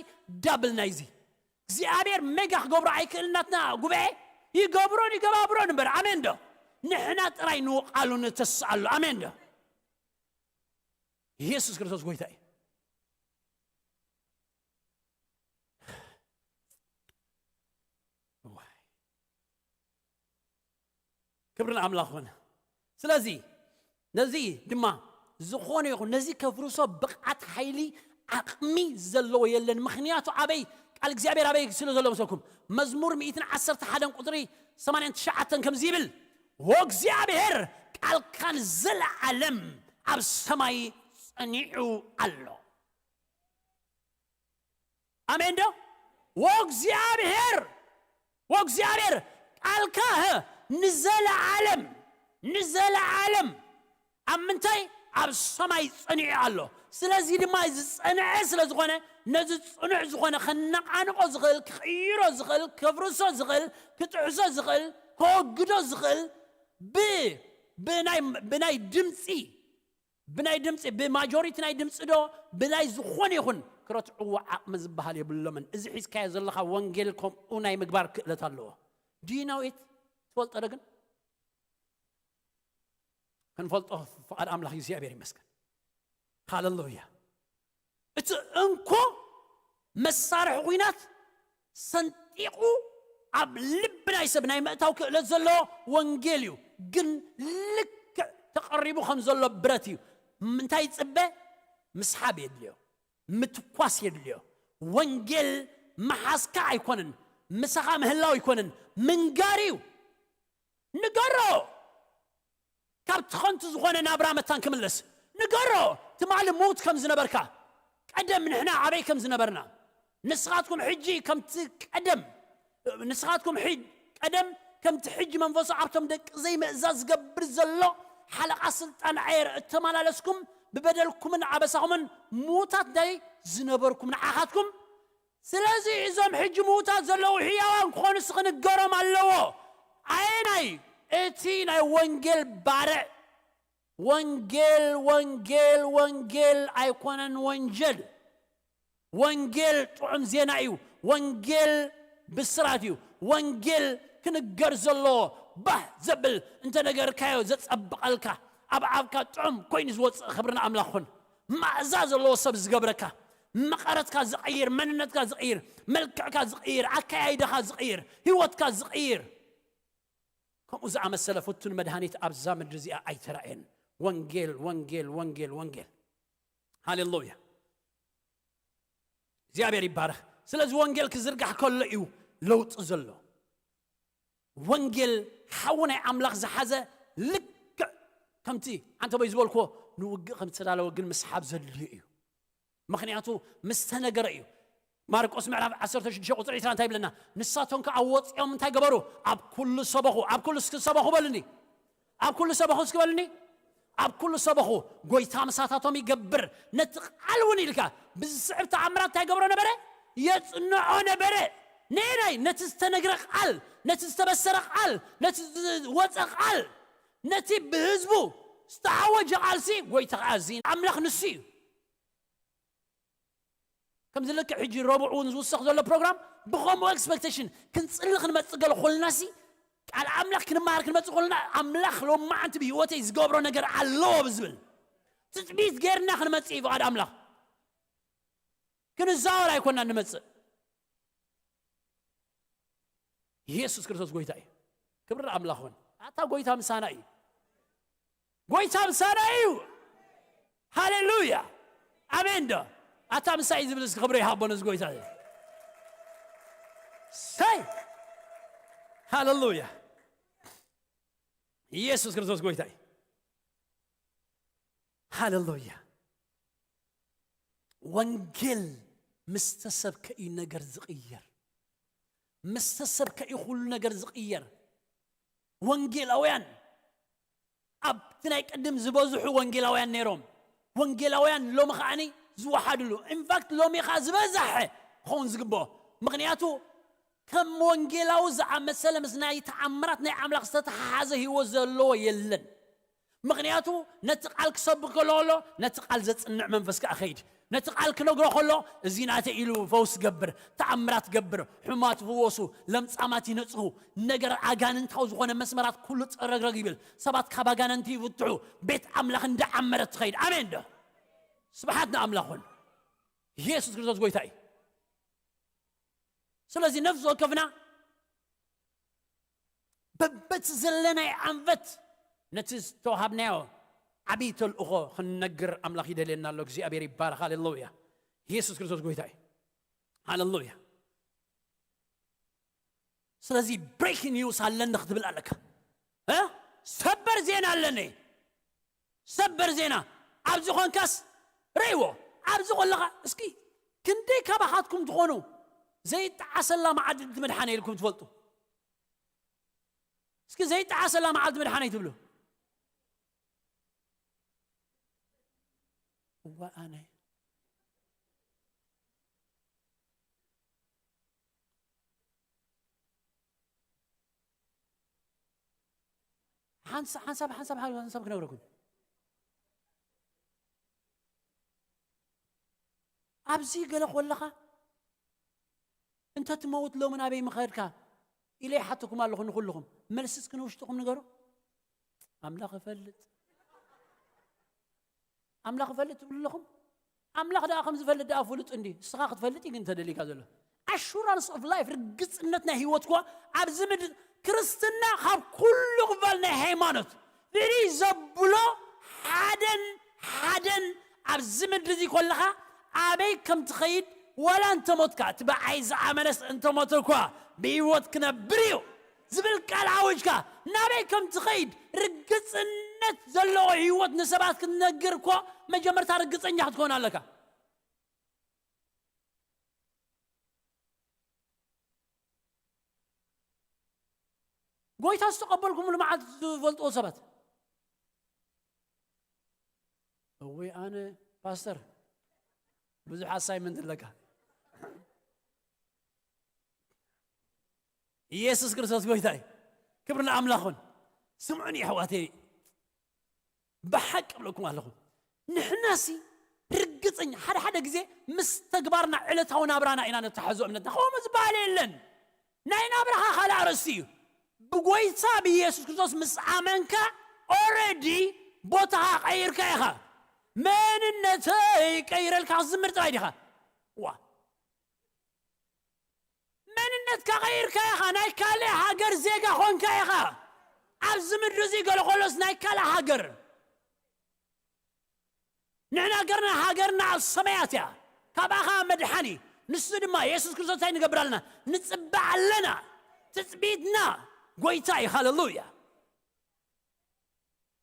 ዳብል ናይዚ እግዚኣብሔር ሜጋ ክገብሮ ኣይክእል። ናትና ጉባኤ ይገብሮን ይገባብሮን እምበር። ኣሜን ዶ? ንሕና ጥራይ ንውቃሉ ንተስኣሉ። ኣሜን ዶ? ኢየሱስ ክርስቶስ ጎይታ እዩ። እዋይ። ክብሪ ንኣምላኽ ይኹን። ስለዚ ነዚ ድማ ዝኾነ ይኹን ነዚ ከፍርሶ ብቕዓት ሓይሊ ዓቕሚ ዘለዎ የለን። ምኽንያቱ ኣበይ ቃል እግዚኣብሔር ኣበይ ስለ ዘሎ መሰልኩም መዝሙር ሚእትን ዓሰርተ ሓደን ቁፅሪ ሰማንያን ትሽዓተን ከምዚ ይብል፣ "ወእግዚኣብሔር ቃልካ ንዘለዓለም ኣብ ሰማይ ጸኒዑ ኣሎ።" ኣሜን ዶ? ወእግዚኣብሔር፣ ወእግዚኣብሔር ቃልካ፣ ህ፣ ንዘለዓለም፣ ንዘለዓለም ኣብ ምንታይ? ኣብ ሰማይ ጸኒዑ ኣሎ። ስለዚ ድማ ዝጸንዐ ስለ ዝኾነ፣ ነዚ ጽኑዕ ዝኾነ ከነቓንቆ ዝኽእል፣ ክቕይሮ ዝኽእል፣ ከፍርሶ ዝኽእል፣ ክጥሕሶ ዝኽእል፣ ከወግዶ ዝኽእል፣ ብ-፣ ብናይ ድምፂ ብናይ ድምፂ ብማጆሪቲ ናይ ድምፂ ዶ ብናይ ዝኾነ ይኹን ክረትዕዎ ዓቕሚ ዝበሃል የብሎምን። እዚ ሒዝካዮ ዘለኻ ወንጌል ከምኡ ናይ ምግባር ክእለት ኣለዎ። ዲናዊት ትፈልጦ ዶ ግን? ክንፈልጦ ፍቓድ ኣምላኽ እግዚኣብሔር ይመስገን። ሃለሉያ። እቲ እንኮ መሳርሒ ኹናት ሰንጢቑ ኣብ ልቢ ናይ ሰብ ናይ ምእታው ክእለት ዘለዎ ወንጌል እዩ። ግን ልክዕ ተቐሪቡ ከም ዘሎ ብረት እዩ። እንታይ ይጽበ? ምስሓብ የድልዮ፣ ምትኳስ የድልዮ። ወንጌል መሓዝካ ኣይኮነን፣ ምሳኻ ምህላው ኣይኮነን፣ ምንጋር እዩ። ንገሮ። ካብ ትኸንቱ ዝኾነ ናብራ መታን ክምለስ ንገሮ። ትማሊ ምውት ከም ዝነበርካ፣ ቀደም ንሕና ኣበይ ከም ዝነበርና፣ ንስኻትኩም ሕጂ ከምቲ ቀደም ንስኻትኩም ሕጅ ቀደም ከምቲ ሕጂ መንፈሱ ኣብቶም ደቂ ዘይምእዛዝ ዝገብር ዘሎ ሓለቓ ስልጣን ኣየር እተመላለስኩም፣ ብበደልኩምን ኣበሳኹምን ምዉታት ናይ ዝነበርኩም ንዓኻትኩም። ስለዚ እዞም ሕጂ ምዉታት ዘለዉ ሕያዋን ክኾኑስ ክንገሮም ኣለዎ። ኣየናይ? እቲ ናይ ወንጌል ባርዕ። ወንጌል፣ ወንጌል፣ ወንጌል ኣይኮነን ወንጀል። ወንጌል ጥዑም ዜና እዩ። ወንጌል ብስራት እዩ። ወንጌል ክንገር ዘለዎ ባህ ዘብል፣ እንተነገርካዮ ዘጸብቐልካ፣ ኣብ ኣፍካ ጥዑም ኮይኑ ዝወጽእ ክብሪ ንኣምላኽ ኩን። ማእዛ ዘለዎ ሰብ ዝገብረካ፣ መቐረትካ ዝቕይር፣ መንነትካ ዝቕይር፣ መልክዕካ ዝቕይር፣ ኣካያይዳኻ ዝቕይር፣ ህይወትካ ዝቕይር። ከምኡ ዝኣመሰለ ፍቱን መድሃኒት ኣብዛ ምድሪ እዚኣ ኣይተራእየን። ወንጌል፣ ወንጌል፣ ወንጌል፣ ወንጌል። ሃሌሉያ። እግዚኣብሔር ይባረኽ። ስለዚ ወንጌል ክዝርጋሕ ከሎ እዩ ለውጢ ዘሎ። ወንጌል ሓዊ ናይ ኣምላኽ ዝሓዘ ልክዕ ከምቲ ዓንተቦይ ዝበልክዎ ንውግእ ከም ዝተዳለወ ግን ምስሓብ ዘድልዮ እዩ። ምኽንያቱ ምስ ተነገረ እዩ። ማርቆስ ምዕራፍ ዓሰርተ ሽዱሽተ ቁፅሪ ዕስራ እንታይ ይብለና? ንሳቶም ከዓ ወፂኦም እንታይ ገበሩ? ኣብ ኩሉ ሰበኹ። ኣብ ኩሉ እስኪ ሰበኹ በልኒ። ኣብ ኩሉ ሰበኹ እስኪ በልኒ። ኣብ ኩሉ ሰበኹ። ጎይታ ምሳታቶም ይገብር። ነቲ ቃል እውን ኢልካ ብዝስዕብ ተኣምራት እንታይ ገብሮ ነበረ? የፅንዖ ነበረ። ነየናይ? ነቲ ዝተነግረ ቃል፣ ነቲ ዝተበሰረ ቃል፣ ነቲ ዝወፀ ቃል፣ ነቲ ብህዝቡ ዝተኣወጀ ቃልሲ። ጎይታ ከዓ እዚ ኣምላኽ ንሱ እዩ። ከምዚ ልክዕ ሕጂ ረቡዕ እውን ዝውሰኽ ዘሎ ፕሮግራም ብኸምኡ ኤክስፔክቴሽን ክንፅሊ ክንመፅእ ገለ ኮልና ሲ ቃል ኣምላኽ ክንመሃር ክንመፅእ ኮልና ኣምላኽ ሎማዓንቲ ብህይወተይ ዝገብሮ ነገር ኣለዎ ብዝብል ትፅቢት ገይርና ክንመፅእ እዩ ፍቓድ ኣምላኽ። ክንዛወር ኣይኮና ንመፅእ። ኢየሱስ ክርስቶስ ጎይታ እዩ። ክብሪ ኣምላኽ ኹን። ኣታ ጎይታ ምሳና እዩ። ጎይታ ምሳና እዩ። ሃሌሉያ። ኣሜን ዶ? ኣታ ምሳይ ዝብል እስኪ ክብሪ ይሃቦ ነዚ ጎይታ እዚ። ሰይ። ሃሌሉያ። ኢየሱስ ክርስቶስ ጎይታ እዩ። ሃሌሉያ። ወንጌል ምስ ተሰብከ እዩ ነገር ዝቕየር። ምስ ተሰብከ እዩ ኩሉ ነገር ዝቕየር። ወንጌላውያን ኣብቲ ናይ ቅድም ዝበዝሑ ወንጌላውያን ነይሮም። ወንጌላውያን ሎሚ ከዓኒ ዝወሓድሉ። ኢንፋክት ሎሚ ኸዓ ዝበዛሐ ክኸውን ዝግብኦ። ምኽንያቱ ከም ወንጌላዊ ዝኣመሰለ ምስ ናይ ተኣምራት ናይ ኣምላኽ ዝተተሓሓዘ ህይወት ዘለዎ የለን። ምኽንያቱ ነቲ ቃል ክሰብክ ከሎ ከሎ ነቲ ቃል ዘጽንዕ መንፈስ ከኣ ኸይድ። ነቲ ቃል ክነግሮ ከሎ እዚ ናተይ ኢሉ ፈውስ ገብር፣ ተኣምራት ገብር፣ ሕማት ፍወሱ፣ ለምጻማት ይነጽሁ፣ ነገር ኣጋንንታዊ ዝኾነ መስመራት ኩሉ ጸረግረግ ይብል። ሰባት ካብ ኣጋንንቲ ይፍትሑ፣ ቤት ኣምላኽ እንዳዓመረት ትኸይድ። ኣሜን ዶ? ስብሓት ንኣምላኹን። ኢየሱስ ክርስቶስ ጎይታ እዩ። ስለዚ ነፍሲ ወከፍና በበቲ ዘለናይ ኣንፈት ነቲ ዝተዋሃብናዮ ዓብዪ ተልእኾ ክንነግር ኣምላኽ ይደልየና ኣሎ። እግዚኣብሔር ይባረኽ። ሃሌሉያ። ኢየሱስ ክርስቶስ ጎይታ እዩ። ሃሌሉያ። ስለዚ ብሬኪንግ ኒውስ ኣለኒ ክትብል ኣለካ። እ? ሰበር ዜና ኣለኒ። ሰበር ዜና ኣብዚ ኾንካስ ረይዎ። ኣብዚ ኾለኻ እስኪ ክንደይ ካባኻትኩም ትኾኑ ዘይጠዓሰላ መዓልቲ ምድሓነ ኢልኩም ትፈልጡ? እስኪ ዘይጠዓሰላ መዓልቲ ምድሓነ ይትብሉ። እዋ ኣነ ሓንሳ- ሓንሳብ ሓንሳብ ሓንሳብ ክነግረኩም። ኣብዚ ገለ ኮለኻ እንተ ትመውት ሎሚ ናበይ ምኸድካ ኢለ ይሓተኩም ኣለኹ ንኹልኹም። መልስስ ክንውሽጥኹም ንገሩ። ኣምላኽ እፈልጥ ኣምላኽ እፈልጥ ትብሉ ኣለኹም። ኣምላኽ ደኣ ከም ዝፈልጥ ደኣ ፍሉጥ እንዲ ንስኻ ክትፈልጥ እዩ ግን ተደሊካ ዘሎ። Assurance of life፣ ርግጽነት ናይ ህይወት እኳ ኣብዚ ምድሪ። ክርስትና ካብ ኩሉ ክፋል ናይ ሃይማኖት ፍልይ ዘብሎ ሓደን ሓደን ኣብዚ ምድሪ እዚ ኮለኻ ኣበይ ከም ትኸይድ፣ ዋላ እንተሞትካ እቲ ብዓይ ዝኣመነስ እንተሞተ እኳ ብህይወት ክነብር እዩ ዝብል ቃል ኣውጅካ ናበይ ከም ትኸይድ ርግጽነት ዘለዎ ህይወት ንሰባት ክትነግር እኮ መጀመርታ ርግጸኛ ክትኮን ኣለካ። ጎይታ ዝተቐበልኩምሉ መዓልቲ ዝፈልጥዎ ሰባት፣ እወይ ኣነ ፓስተር ብዙሕ ኣሳይመንት ኣለካ። ኢየሱስ ክርስቶስ ጎይታ እዩ። ክብሪ ንኣምላኽ ይኹን። ስምዑኒ ኣሕዋተይ፣ ብሓቂ እብለኩም ኣለኹ፣ ንሕናሲ ርግጽኛ ሓደ ሓደ ግዜ ምስ ተግባርና ዕለታዊ ናብራና ኢና ነተሓዞ እምነትና። ከምኡ ዝበሃል የለን። ናይ ናብራኻ ካልእ ኣርእስቲ እዩ። ብጎይታ ብኢየሱስ ክርስቶስ ምስ ኣመንካ ኦረዲ ቦታኻ ቀይርካ ኢኻ። መንነተይ ቀይረልካ ክትዝምር ጥራይ ዲኻ? ዋ መንነትካ ቀይርካ ኢኻ። ናይ ካልእ ሃገር ዜጋ ኾንካ ኢኻ። ኣብዚ ምድሪ እዚ ገለ ኮሎስ ናይ ካልእ ሃገር። ንሕና ገርና ሃገርና ኣብ ሰማያት እያ። ካብኣ ኸዓ መድሓኒ ንሱ ድማ የሱስ ክርስቶስ እንታይ ንገብር ኣለና? ንጽበ ኣለና። ትጽቢትና ጎይታ እዩ። ሃለሉያ።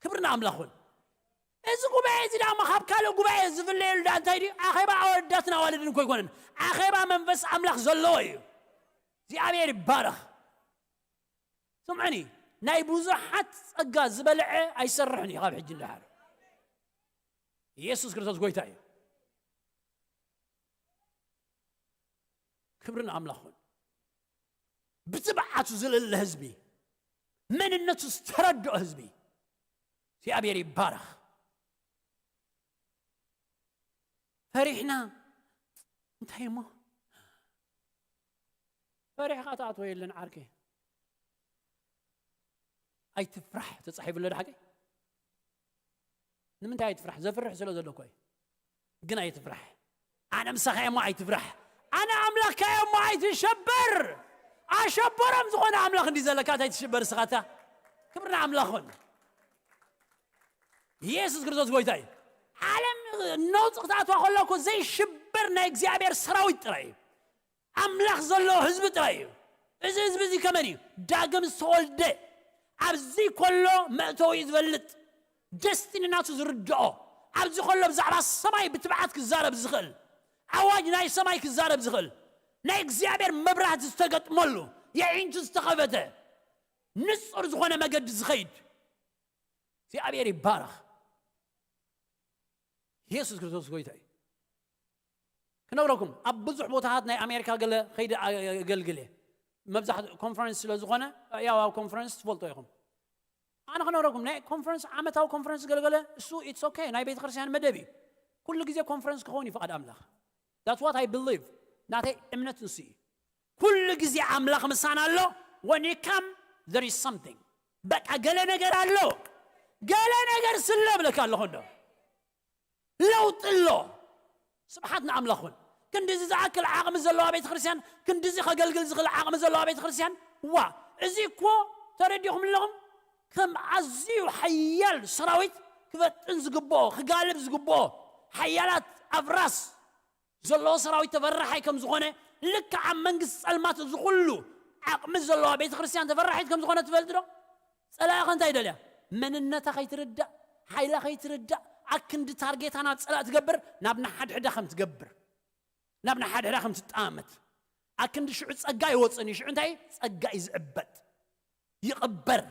ክብሪ ንኣምላኽ ይኹን። እዚ ጉባኤ እዚ ድማ ካብ ካልእ ጉባኤ ዝፍለየሉ ዳ እንታይ ድዩ? ኣኼባ ኣወዳትን ኣዋልድን እኮ ኣይኮነን። ኣኼባ መንፈስ ኣምላኽ ዘለዎ እዩ። እግዚኣብሔር ይባረኽ። ስምዑኒ፣ ናይ ብዙሓት ጸጋ ዝበልዐ ኣይሰርሕን እዩ ካብ ሕጂ ንደሓር። ኢየሱስ ክርስቶስ ጎይታ እዩ። ክብሪ ንኣምላኽ ይኹን። ብትብዓቱ ዝልለ ህዝቢ፣ መንነቱ ዝተረድኦ ህዝቢ እግዚኣብሔር ይባረኽ። ፈሪሕና እንታይ እሞ ፈሪሕኻ ትኣትዎ የለን ዓርከይ። ኣይትፍራሕ ተጻሒፉ ኣሎ ዶ ሓቂ? ንምንታይ ኣይትፍራሕ? ዘፍርሕ ስለ ዘሎ እኮ እዩ። ግን ኣይትፍራሕ። ኣነ ምሳኻ እየ እሞ ኣይትፍራሕ። ኣነ ኣምላኽካ እየ እሞ ኣይትሸበር። ኣሸበሮም ዝኾነ ኣምላኽ እንዲ ዘለካ እንታይ ትሽበር ንስኻታ? ክብሪ ንኣምላኽ ይኹን። ኢየሱስ ክርስቶስ ጎይታ እዩ። ዓለም ነውፂ ክትኣትዋ ከሎ እኮ ዘይሽበር ናይ እግዚኣብሔር ሰራዊት ጥራይ እዩ። ኣምላኽ ዘለዎ ህዝቢ ጥራይ እዩ። እዚ ህዝቢ እዚ ከመን እዩ? ዳግም ዝተወልደ። ኣብዚ ከሎ መእተዊ እዩ ዝፈልጥ። ደስቲኒ ናቱ ዝርድኦ። ኣብዚ ከሎ ብዛዕባ ሰማይ ብትብዓት ክዛረብ ዝኽእል። ኣዋጅ ናይ ሰማይ ክዛረብ ዝኽእል። ናይ እግዚኣብሔር መብራህቲ ዝተገጥመሉ። የዒንቱ ዝተኸፈተ። ንጹር ዝኾነ መገዲ ዝኸይድ። እግዚኣብሔር ይባረኽ። ኢየሱስ ክርስቶስ ጎይታ እዩ። ክነግረኩም፣ ኣብ ብዙሕ ቦታታት ናይ ኣሜሪካ ገለ ከይደ ኣገልግል እየ። መብዛሕትኡ ኮንፈረንስ ስለ ዝኾነ፣ ያው ኣብ ኮንፈረንስ ትፈልጦ ኢኹም። ኣነ ክነግረኩም፣ ናይ ኮንፈረንስ፣ ዓመታዊ ኮንፈረንስ ገለገለ፣ እሱ it's okay፣ ናይ ቤተ ክርስቲያን መደብ እዩ። ኩሉ ግዜ ኮንፈረንስ ክኸውን እዩ ፍቓድ ኣምላኽ። That's what I believe። ናተይ እምነት ንሱ እዩ። ኩሉ ግዜ ኣምላኽ ምሳና ኣሎ። When you come, there is something። በቃ ገለ ነገር ኣሎ። ገለ ነገር ስለ እብለካ ኣለኹ እንዶ። ለውጢ ኣሎ። ስብሓት ንኣምላኽ ይኹን። ክንድዚ ዝኣክል ዓቕሚ ዘለዋ ቤተ ክርስቲያን፣ ክንድዚ ከገልግል ዝኽእል ዓቕሚ ዘለዋ ቤተ ክርስቲያን፣ ዋ፣ እዚ እኮ ተረዲኹም ኣለኹም? ከም ኣዝዩ ሓያል ሰራዊት ክበጥን ዝግብኦ፣ ክጋልብ ዝግብኦ፣ ሓያላት ኣፍራስ ዘለዎ ሰራዊት ተፈራሓይ ከም ዝኾነ፣ ልክዕ ኣብ መንግስቲ ጸልማት እዚ ኩሉ ዓቕሚ ዘለዋ ቤተ ክርስቲያን ተፈራሒት ከም ዝኾነ ትፈልጥ ዶ? ጸላኢ ከ እንታይ ይደልያ? መንነታ ከይትርዳእ፣ ሓይላ ከይትርዳእ፣ ኣክንዲ ታርጌታ ናብ ጸላእ ትገብር፣ ናብ ንሓድሕዳ ከም ትገብር፣ ናብ ንሓድሕዳ ከም ትጣመት፣ ኣክንዲ ሽዑ ጸጋ ይወጽን እዩ። ሽዑ እንታይ? ጸጋ እዩ ዝዕበጥ፣ ይቕበር።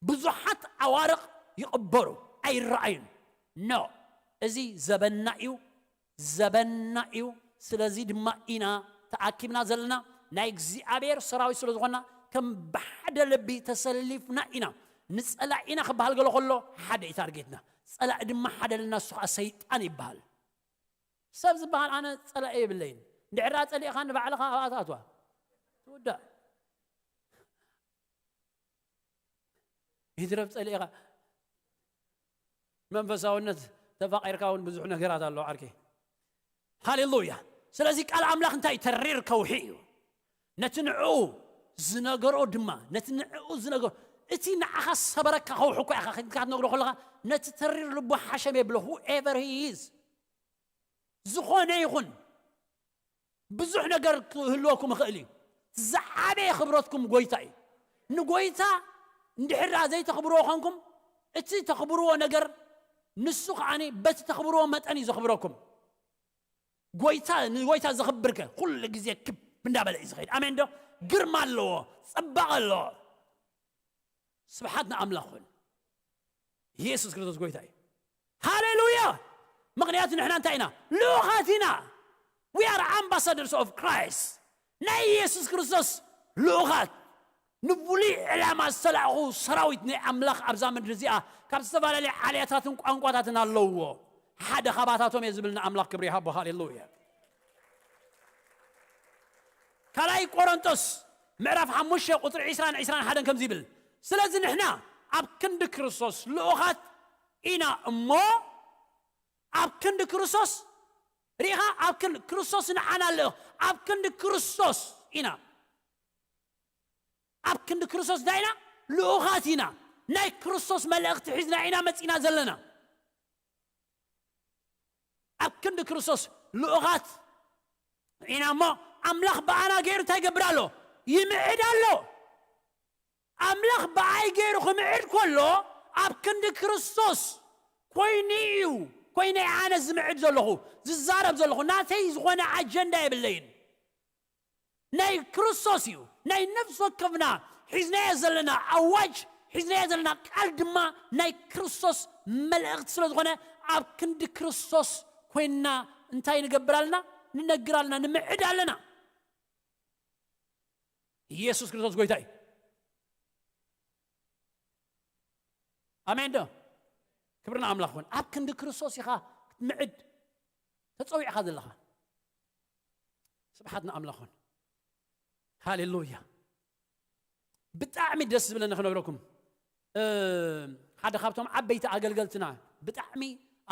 ብዙሓት ኣዋርቕ ይቕበሩ፣ ኣይረኣዩን። ኖ፣ እዚ ዘበንና እዩ፣ ዘበንና እዩ። ስለዚ ድማ ኢና ተኣኪብና ዘለና፣ ናይ እግዚኣብሔር ሰራዊት ስለ ዝኾንና፣ ከም ብሓደ ልቢ ተሰሊፍና ኢና። ንጸላኢና ክበሃል ገሎ ከሎ ሓደ እዩ ታርጌትና። ጸላኢ ድማ ሓደ ኣለና፣ እሱ ከዓ ሰይጣን ይበሃል። ሰብ ዝበሃል ኣነ ጸላኢ የብለይን። እንድሕር ደኣ ጸሊእኻ ንባዕልኻ ኣብኣ ትኣትዋ። ትውዳእ። ይትረፍ ጸሊእኻ። መንፈሳውነት ተፋቒርካ እውን ብዙሕ ነገራት ኣለዎ ዓርከይ። ሃሌሉያ። ስለዚ ቃል ኣምላኽ እንታይ ተሪር ከውሒ እዩ። ነቲ ንዕኡ ዝነገሮ ድማ፣ ነቲ ንዕኡ ዝነገሮ፣ እቲ ንዓኻ ሰበረካ ከውሒ እኮ ኢኻ ክትነግሮ ከለኻ፣ ነቲ ተሪር ልቡ ሓሸም የብሎ። Whoever he is፣ ዝኾነ ይኹን ብዙሕ ነገር ክህልወኩም ይኽእል እዩ። ዝዓበየ ክብረትኩም ጎይታ እዩ። ንጎይታ እንድሕር ዘይተኽብርዎ ኾንኩም፣ እቲ ተኽብርዎ ነገር ንሱ ከዓኒ በቲ ተኽብርዎ መጠን እዩ ዘኽብረኩም። ጎይታ ንጎይታ ዘኽብርከ ኩሉ ግዜ ክብ እንዳበለ እዩ ዝኸይድ። ኣሜን ዶ? ግርማ ኣለዎ፣ ጽባቐ ኣለዎ። ስብሓት ንኣምላኽ ኹን። ኢየሱስ ክርስቶስ ጎይታ እዩ። ሃሌሉያ። ምኽንያቱ ንሕና እንታይ ኢና? ልኡኻት ኢና። We are ambassadors of Christ። ናይ ኢየሱስ ክርስቶስ ልኡኻት፣ ንፍሉይ ዕላማ ዝተላእኹ ሰራዊት ናይ ኣምላኽ ኣብዛ ምድሪ እዚኣ ካብ ዝተፈላለየ ዓልያታትን ቋንቋታትን ኣለውዎ። ሓደ ካባታቶም እየ ዝብል ንኣምላኽ ክብሪ ይሃቦ። ሃሌሉያ። ካልኣይ ቆሮንቶስ ምዕራፍ ሓሙሽተ ቁፅሪ ዕስራን ዕስራን ሓደን ከምዚ ይብል፣ ስለዚ ንሕና ኣብ ክንዲ ክርስቶስ ልኡኻት ኢና እሞ፣ ኣብ ክንዲ ክርስቶስ፣ ርኢኻ፣ ኣብ ክንዲ ክርስቶስ ንዓና ልእኽ፣ ኣብ ክንዲ ክርስቶስ ኢና፣ ኣብ ክንዲ ክርስቶስ እንታይ ኢና? ልኡኻት ኢና። ናይ ክርስቶስ መልእኽቲ ሒዝና ኢና መፂና ዘለና። ኣብ ክንዲ ክርስቶስ ልኡኻት ኢና እሞ፣ ኣምላኽ ብኣና ገይሩ እንታይ ይገብር ኣሎ? ይምዕድ ኣሎ። ኣምላኽ ብኣይ ገይሩ ክምዕድ ከሎ፣ ኣብ ክንዲ ክርስቶስ ኮይኑ እዩ። ኮይነ ኣነ ዝምዕድ ዘለኹ፣ ዝዛረብ ዘለኹ፣ ናተይ ዝኾነ ኣጀንዳ የብለይን። ናይ ክርስቶስ እዩ። ናይ ነፍሲ ወከፍና ሒዝናዮ ዘለና ኣዋጅ፣ ሒዝናዮ ዘለና ቃል ድማ ናይ ክርስቶስ መልእኽቲ ስለ ዝኾነ፣ ኣብ ክንዲ ክርስቶስ ኮይንና እንታይ ንገብር ኣለና? ንነግር ኣለና፣ ንምዕድ ኣለና። ኢየሱስ ክርስቶስ ጎይታ እዩ። ኣሜን ዶ? ክብሪ ንኣምላኽ ይኹን። ኣብ ክንዲ ክርስቶስ ኢኻ ክትምዕድ ተጸዊዕኻ ዘለኻ። ስብሓት ንኣምላኽ ይኹን። ሃሌሉያ። ብጣዕሚ ደስ ዝብለኒ ክነግረኩም፣ እ፣ ሓደ ካብቶም ዓበይቲ ኣገልገልትና፣ ብጣዕሚ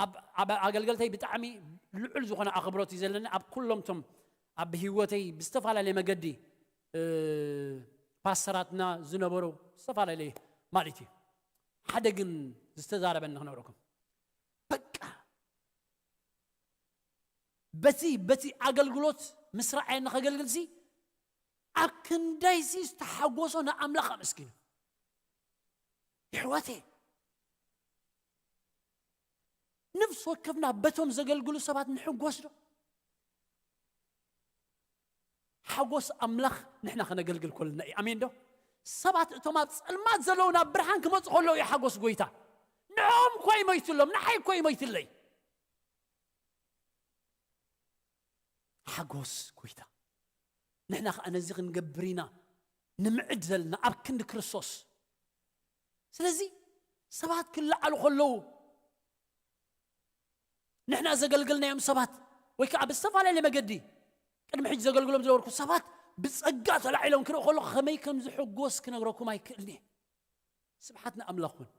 ኣብ፣ ኣብ ኣገልገልተይ ብጣዕሚ ልዑል ዝኾነ ኣኽብሮት እዩ ዘለኒ። ኣብ ኩሎም ቶም ኣብ ህይወተይ ብዝተፈላለየ መገዲ፣ እ፣ ፓስተራትና ዝነበሩ፣ ዝተፈላለየ ማለት እዩ። ሓደ ግን ዝተዛረበኒ ክነግረኩም። በቃ በቲ፣ በቲ ኣገልግሎት ምስ ረኣየኒ ከገልግልሲ፣ ኣብ ክንደይሲ ዝተሓጎሶ ንኣምላኽ ኣመስግኑ። የሕዋተይ፣ ነፍሲ ወከፍና በቶም ዘገልግሉ ሰባት ንሕጎስ ዶ? ሓጎስ ኣምላኽ ንሕና ከነገልግል ከለና እዩ። ኣሜን ዶ? ሰባት እቶም ኣብ ጸልማት ዘለዉ ናብ ብርሃን ክመጹ ከለዉ እዩ ሓጎስ ጎይታ። ንዕኦም እኮ ይሞይትሎም፣ ንዓይ እኮ ይሞይትለይ። ሓጎስ ጎይታ። ንሕና ከኣ ነዚ ክንገብር ኢና ንምዕድ ዘለና ኣብ ክንዲ ክርስቶስ። ስለዚ ሰባት ክለዓሉ ከለዉ፣ ንሕና ዘገልገልናዮም ሰባት ወይ ከዓ ብዝተፈላለየ መገዲ ቅድሚ ሕጂ ዘገልግሎም ዝነበርኩ ሰባት ብጸጋ ተላዒሎም ክርኢ ከለኹ ከመይ ከም ዝሕጎስ ክነግረኩም ኣይክእልን እየ። ስብሓት ንኣምላኽ ይኹን።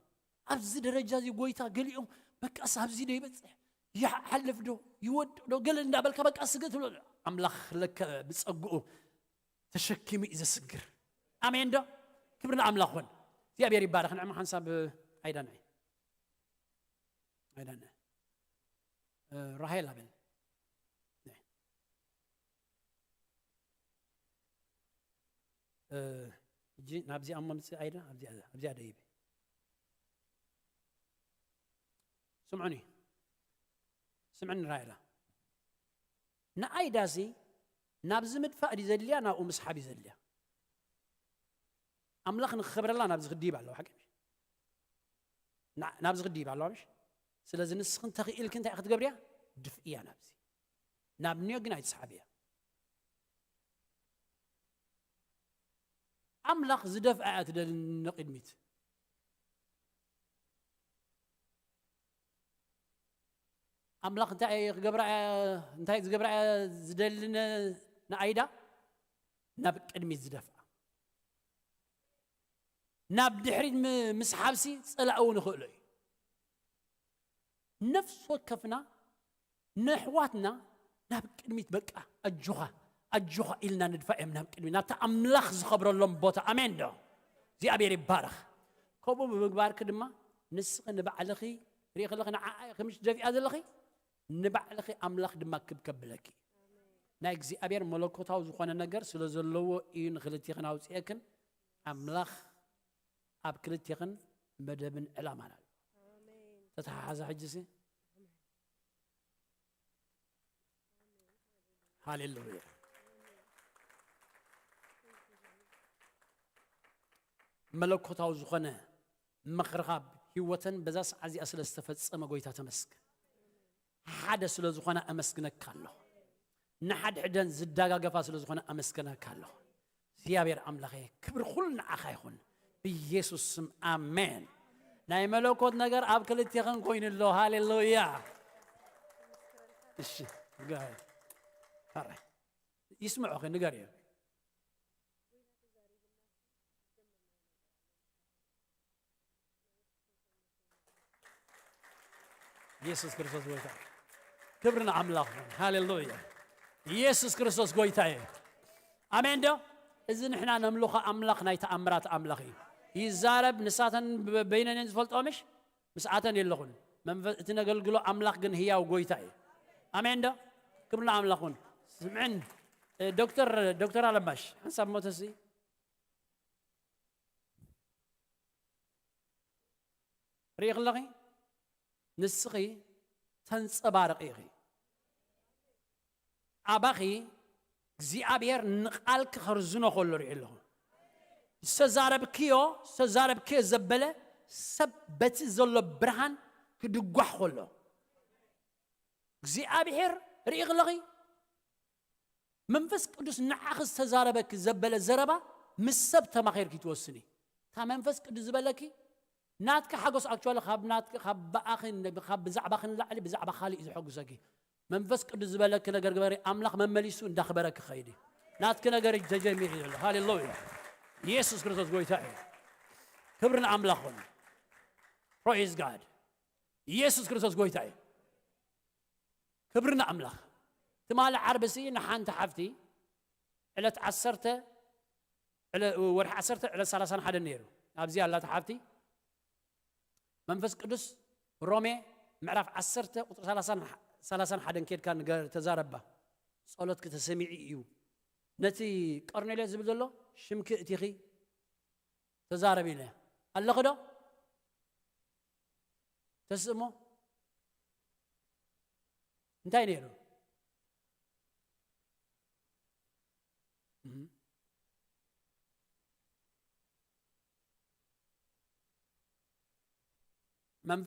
ኣብዚ ደረጃ እዚ ጎይታ ገሊኦም በቃስ ኣብዚ ዶ ይበጽሕ? ይሓልፍ ዶ? ይወድቕ ዶ? ገለ እንዳበልካ በቃ ስገ ትብሎ። ኣምላኽ ለከ ብጸግኡ ተሸኪሙ እዩ ዘስግር። ኣሜን ዶ? ክብሪ ንኣምላኽ ይኹን። እግዚኣብሔር ይባረኽ። ንዕማ ሓንሳብ ኣይዳንዒ። ኣይዳንዒ። እ፣ ራሄል ኣበል። እ፣ ሕጂ ናብዚኣ እሞ ምጽእ ኣይዳ፣ ኣብዚኣ፣ ኣብዚኣ ደይበ። ስምዑኒ። ስምዕኒ ራሄላ። ንኣይዳሲ ናብዚ ምድፋእ ድዩ ዘድልያ፣ ናብኡ ምስሓብ እዩ ዘድልያ? ኣምላኽ ንክኸብረላ ናብዚ ክድይብ ኣለዋ፣ ሓቂ ምሽ? ና-፣ ናብዚ ክድይብ ኣለዋ፣ ምሽ? ስለዚ ንስኽን ተኽኢልኪ እንታይ ክትገብርያ? ድፍእያ ናብዚ። ናብ ኒዮ ግን ኣይትስሓብያ። ኣምላኽ ዝደፍኣ እያ ትደሊ ንቕድሚት። ኣምላኽ እንታይ እየ ክገብራ እየ፣ እንታይ ዝገብራ እየ ዝደሊ ነ-፣ ንኣይዳ ናብ ቅድሚት ዝደፍኣ፣ ናብ ድሕሪት ም-፣ ምስሓብሲ ጸላኢ እውን ይኽእሎ እዩ። ነፍሲ ወከፍና ንኣሕዋትና ናብ ቅድሚት በቃ ኣጆኻ ኣጆኻ ኢልና ንድፋ እዮም ናብ ቅድሚት ናብቲ ኣምላኽ ዝኸብረሎም ቦታ። ኣሜን ዶ? እግዚኣብሔር ይባረኽ። ከምኡ ብምግባርኪ ድማ ንስኺ ንባዕልኺ ርኢ ከለኺ ንዓኣ ኢኺ ምሽ ደፊኣ ዘለኺ፣ ንባዕልኺ ኣምላኽ ድማ ክብ ከብለኪ። ናይ እግዚኣብሔር መለኮታዊ ዝኾነ ነገር ስለ ዘለዎ እዩ ንክልቴኽን ኣውፅኤክን። ኣምላኽ ኣብ ክልቴኽን መደብን ዕላማን ኣሎ። ተተሓሓዛ ሕጂ ሲ? ሃሌሉያ። መለኮታዊ ዝኾነ ምኽርኻብ ህይወተን በዛ ሰዓት እዚኣ ስለ ዝተፈጸመ ጎይታ ተመስገን። ሓደ ስለ ዝኾነ ኣመስግነካ ኣለኹ። ንሓድሕደን ዝደጋገፋ ስለ ዝኾነ ኣመስግነካ ኣለኹ። እግዚኣብሔር ኣምላኸ ክብሪ ኩሉ ንዓኻ ይኹን። ብኢየሱስ ስም ኣሜን። ናይ መለኮት ነገር ኣብ ክልቴኽን ኮይኑ ኣሎ። ሃሌሉያ። እሺ፣ go ahead. ሕራይ። ይስምዑኺ፣ ንገርዮ። ኢየሱስ ክርስቶስ ጎይታ። ክብሪ ንኣምላኽ ይኹን። ሃሌሉያ። ኢየሱስ ክርስቶስ ጎይታ እዩ። ኣሜን ዶ? እዚ ንሕና ነምልኾ ኣምላኽ ናይ ተኣምራት ኣምላኽ እዩ። ይዛረብ፣ ንሳተን ብ-፣ በይነን ዝፈልጦ ምሽ? ምስኣተን የለኹን። መንፈ-፣ እቲ ነገልግሎ ኣምላኽ ግን ህያው ጎይታ እዩ። ኣሜን ዶ? ክብሪ ንኣምላኽ ይኹን። ስምዕን፣ እ፣ ዶክተር፣ ዶክተር ኣለማሽ፣ ሓንሳብ ሞተሲ? ርኢ ከለኺ ንስኺ ተንጸባርቂ ኢኺ። ኣባኺ እግዚኣብሔር ንቓልኪ ከርዝኖ ከሎ ርኢ ኣለኹ። ዝተዛረብክዮ፣ ዝተዛረብክዮ ዘበለ ሰብ በቲ ዘሎ ብርሃን ክድጓሕ ከሎ እግዚኣብሔር ርኢ ከለኺ መንፈስ ቅዱስ ንዓኺ ዝተዛረበኪ ዘበለ ዘረባ ምስ ሰብ ተማኺርኪ ትወስኒ። እታ መንፈስ ቅዱስ ዝበለኪ ናትኪ ሓጎስ ኣክቹዋሊ ካብ ናትኪ ካብ ብኣኺ ካብ ብዛዕባኺ ንላዕሊ ብዛዕባ ካልእ እዩ ዘሐጉሰኪ። መንፈስ ቅዱስ ዝበለኪ ነገር ግበሪ፣ ኣምላኽ መመሊሱ እንዳኽበረኪ ኸይዲ። ናትኪ ነገር እዩ ተጀሚሩ ዘሎ። ሃሌሉያ። ኢየሱስ ክርስቶስ ጎይታ እዩ። ክብሪ ንኣምላኽ ኾኑ። Praise God። ኢየሱስ ክርስቶስ ጎይታ እዩ። ክብሪ ንኣምላኽ። ትማሊ ዓርቢ ሲ ንሓንቲ ሓፍቲ ዕለት ዓሰርተ፣ ዕለ-፣ ወርሒ ዓሰርተ ዕለት ሰላሳን ሓደን ነይሩ። ኣብዚ ኣላ እታ ሓፍቲ። መንፈስ ቅዱስ ሮሜ ምዕራፍ ዓሰርተ ቁጽሪ ሰላሳን፣ ሰላሳን ሓደን ኬድካ ንገ-፣ ተዛረባ። ጸሎትኪ ተሰሚዑ እዩ። ነቲ ቀርኔሌዎስ ዝብል ዘሎ ሽምኪ እቲኺ ተዛረቢ ኢለ። ኣለኺ ዶ? ተስእሞ? እንታይ ነይሩ? እም። መን-፣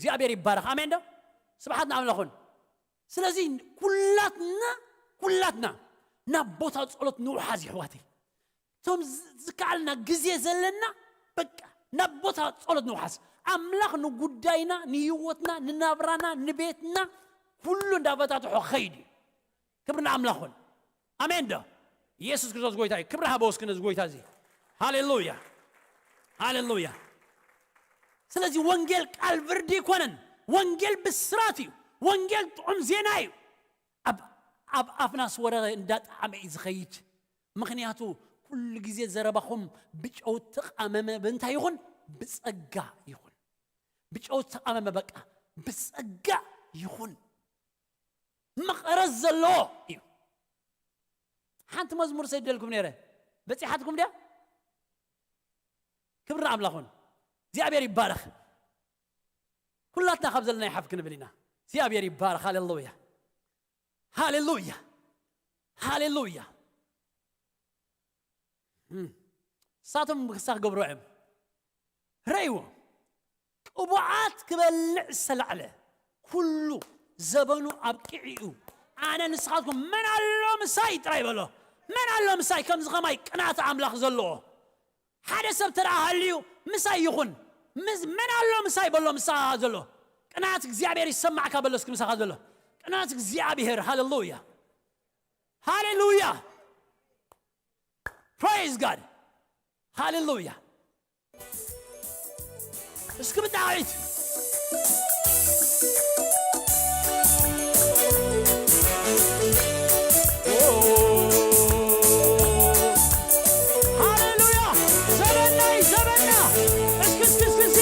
እግዚኣብሔር ይባረኽ። ኣሜን ዶ? ስብሓት ንኣምላኹን። ስለዚ ኩላትና ኩላትና ናብ ቦታ ጸሎት ንውሓዝ፣ ይሕዋተይ። እቶም ዝ- ዝከኣልና ግዜ ዘለና፣ በቃ ናብ ቦታ ጸሎት ንውሓዝ። ኣምላኽ ንጉዳይና፣ ንህይወትና፣ ንናብራና፣ ንቤትና፣ ኩሉ እንዳበታትሖ ኸይድ እዩ። ክብሪ ንኣምላኽ ይኹን። ኣሜን ዶ? ኢየሱስ ክርስቶስ ጎይታ እዩ። ክብሪ ሃበ እስኪ ነዚ ጎይታ እዚ። ሃሌሉያ፣ ሃሌሉያ። ስለዚ ወንጌል ቃል ብርዲ ኣይኮነን። ወንጌል ብስራት እዩ። ወንጌል ጥዑም ዜና እዩ። ኣብ ኣብ ኣፍና ስወረ እንዳጣዕመ እዩ ዝኸይድ። ምኽንያቱ ኩሉ ግዜ ዘረባኹም ብጨው ተቃመመ። ብምንታይ ይኹን? ብጸጋ ይኹን። ብጨው ተቃመመ፣ በቃ ብጸጋ ይኹን። መቐረት ዘለዎ እዩ። ሓንቲ መዝሙር ሰዲደልኩም ነይረ፣ በጺሓትኩም ድያ? ክብሪ ንኣምላኹን። እግዚኣብሔር ይባረኽ። ኩላትና ካብ ዘለና ይሓፍ ክንብል ኢና። እግዚኣብሔር ይባረኽ። ሃሌሉያ፣ ሃሌሉያ፣ ሃሌሉያ። እም። ንሳቶም ምክሳ ክገብሩ እዮም። ረእይዎ። ቅቡዓት ክበልዕ ዝተላዕለ ኩሉ ዘበኑ ኣብቂዑ እዩ። ኣነ ንስኻትኩም መን ኣሎ ምሳይ ጥራይ በሎ። መን ኣሎ ምሳይ ከምዚ ኸማይ ቅናት ኣምላኽ ዘለዎ? ሓደ ሰብ ተደኣ ሃልዩ ምሳይ ይኹን። ምስ መን ኣሎ ምሳይ በሎ ምሳ ዘሎ። ቅናት እግዚኣብሔር ይሰማዕካ በሎ እስኪ ምሳኻ ዘሎ። ቅናት እግዚኣብሔር። ሃሌሉያ፣ ሃሌሉያ። Praise God። ሃሌሉያ። እስኪ ብጣዕሚት ሃሌሉያ። ዘበናይ ዘበና። እስኪ እስኪ እስኪ እስኪ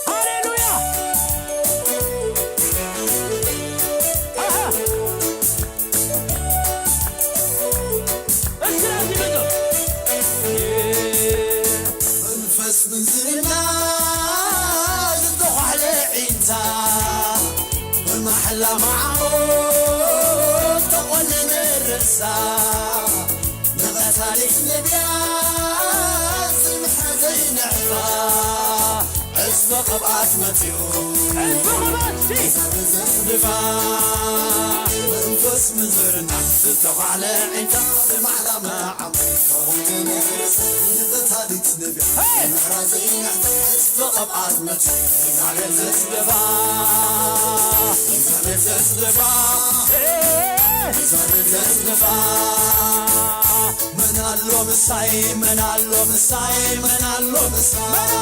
ሃሌሉያ። ኣሃ። እስኪ ናብዚ መዞ። መንፈስ ምንዝርና ዝተዃሕለ ዒንታ፣ ብማሕላ መዓሙቕ ተቖነነ ርእሳ፣ ንቐታሊት ነቢያት ዝምሕረ ዘይንዕፋ፣ ዕዝበ ቅብኣት መጺኡ። ዕዝበ ቅብኣት፣ ሲ። ዘብዘብፋ መንፈስ ምንዝርና ዝተዃለ ዒንታ ብማዕላ መዓም ተኾንተ ነርስ ንቐታሊት ነቢያት ሄይ! ምሕራ ዘይንዕፋ ዕዝበ ቅብኣት መጺኡ። እግዚኣብሔር ዘዝደፋ፣ እግዚኣብሔር ዘዝደፋ፣ ሄይ! እግዚኣብሔር ዘዝደፋ። መን ኣሎ ምሳይ፣ መን ኣሎ ምሳይ፣ መን ኣሎ ምሳይ?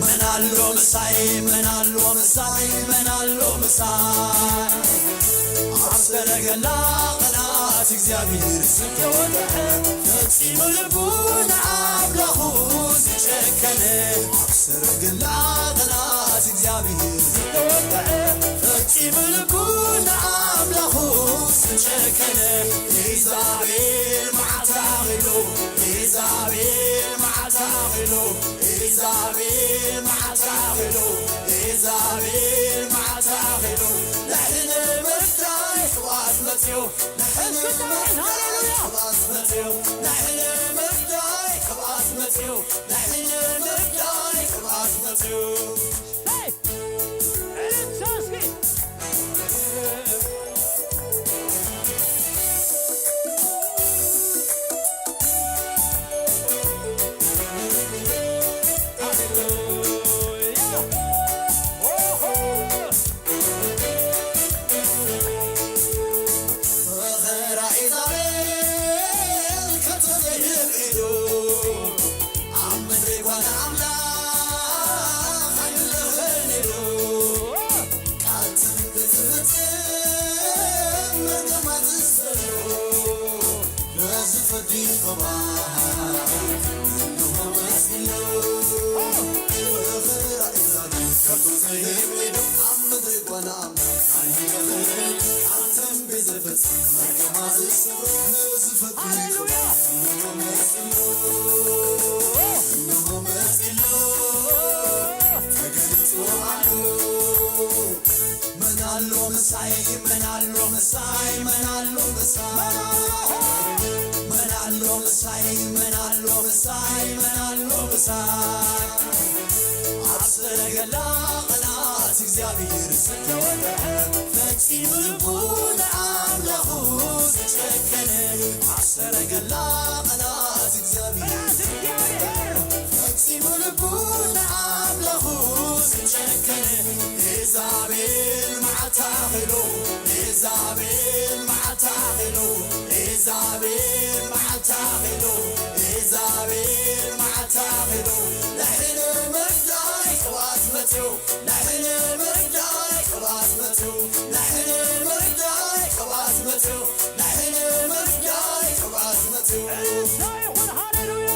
መን ኣሎ ምሳይ? መን ኣሎ ምሳይ፣ መን ኣሎ ምሳይ፣ መን ኣሎ ምሳይ? ኣብ ሰረገላ ቐናት እግዚኣብሔር ዝተወድዐ፣ ፈጺሙ ልቡ ንኣምላኹ ዝጨከነ። ኣብ ሰረገላ ቐናት እግዚኣብሔር ዝተወድዐ፣ ፈጺሙ ልቡ ንኣምላኹ ዝጨከነ። ኢዛቤል መዓልታ ኣኺሉ፣ ኢዛቤል መዓልታ ኣኺሉ፣ ኢዛቤል መዓልታ ኣኺሉ፣ ኢዛቤል መዓልታ ኣኺሉ። ንሕነ ምፍዳይ ቅብኣት መጽዮ፣ ንሕነ እስኪ ጣዕም፣ ሃሌሉያ! ቅብኣት መጽዮ፣ ንሕነ ምፍዳይ ቅብኣት መጽዮ፣ ንሕነ ምፍዳይ ቅብኣት መጽዮ። ሄይ! እልልታ እስኪ! ሃሌሉያ! ኦሆ! መኸራ ኢዛቤል ከቶ ዘይህብ ኢሉ፣ ኣብ ምድሪ ጓል ኣምላኽ ኣይምለኽን ኢሉ፣ ቃል ትንቢት ዝፍጽም መርገማት ዝሰብሩ፣ ነዚ ፍርዲ ቅብኣት እንሆ መጺኡ። መኸራ ኢዛቤል ከቶ ዘይህብ ኢሉ፣ ኣብ ምድሪ ጓል ኣምላኽ ኣይምለኽን፣ ቃል ትንቢት ዝፍጽም መርገማት ዝሰብሩ፣ ነዚ ፍርዲ ሃሌሉያ! ቅብኣት እንሆ መጺኡ። እንሆ መጺኡ። ተገሊጹ ኣሎ። መን ኣሎ ምሳይ፣ መን ኣሎ ምሳይ፣ መን ኣሎ ምሳይ? መን ኣሎ ምሳይ፣ መን ኣሎ ምሳይ? ኣብ ሰረገላ ቅንኣት እግዚኣብሔር ዝተወጥሐ፣ ፈጺሙ ልቡ ንኣምላኹ ዝጨከነ። ኣብ ሰረገላ ቅንኣት እግዚኣብሔር ፈጺሙ ልቡ ንኣምላኹ ዝጨከነ። ኤዛቤል መዓልታ ኣኺሉ፣ ኤዛቤል መዓልታ ኣኺሉ፣ ኤዛቤል መዓልታ ኣኺሉ፣ ኤዛቤል መዓልታ ኣኺሉ። ናይ ሕነ ምርዳይ ቅብኣት መጽዩ፣ ናይ ሕነ ምርዳይ ቅብኣት መጽዩ፣ ናይ ሕነ ምርዳይ ቅብኣት መጽዩ፣ ናይ ሕነ ምርዳይ ቅብኣት መጽዩ። እንታይ ይኹን? ሃሌሉያ!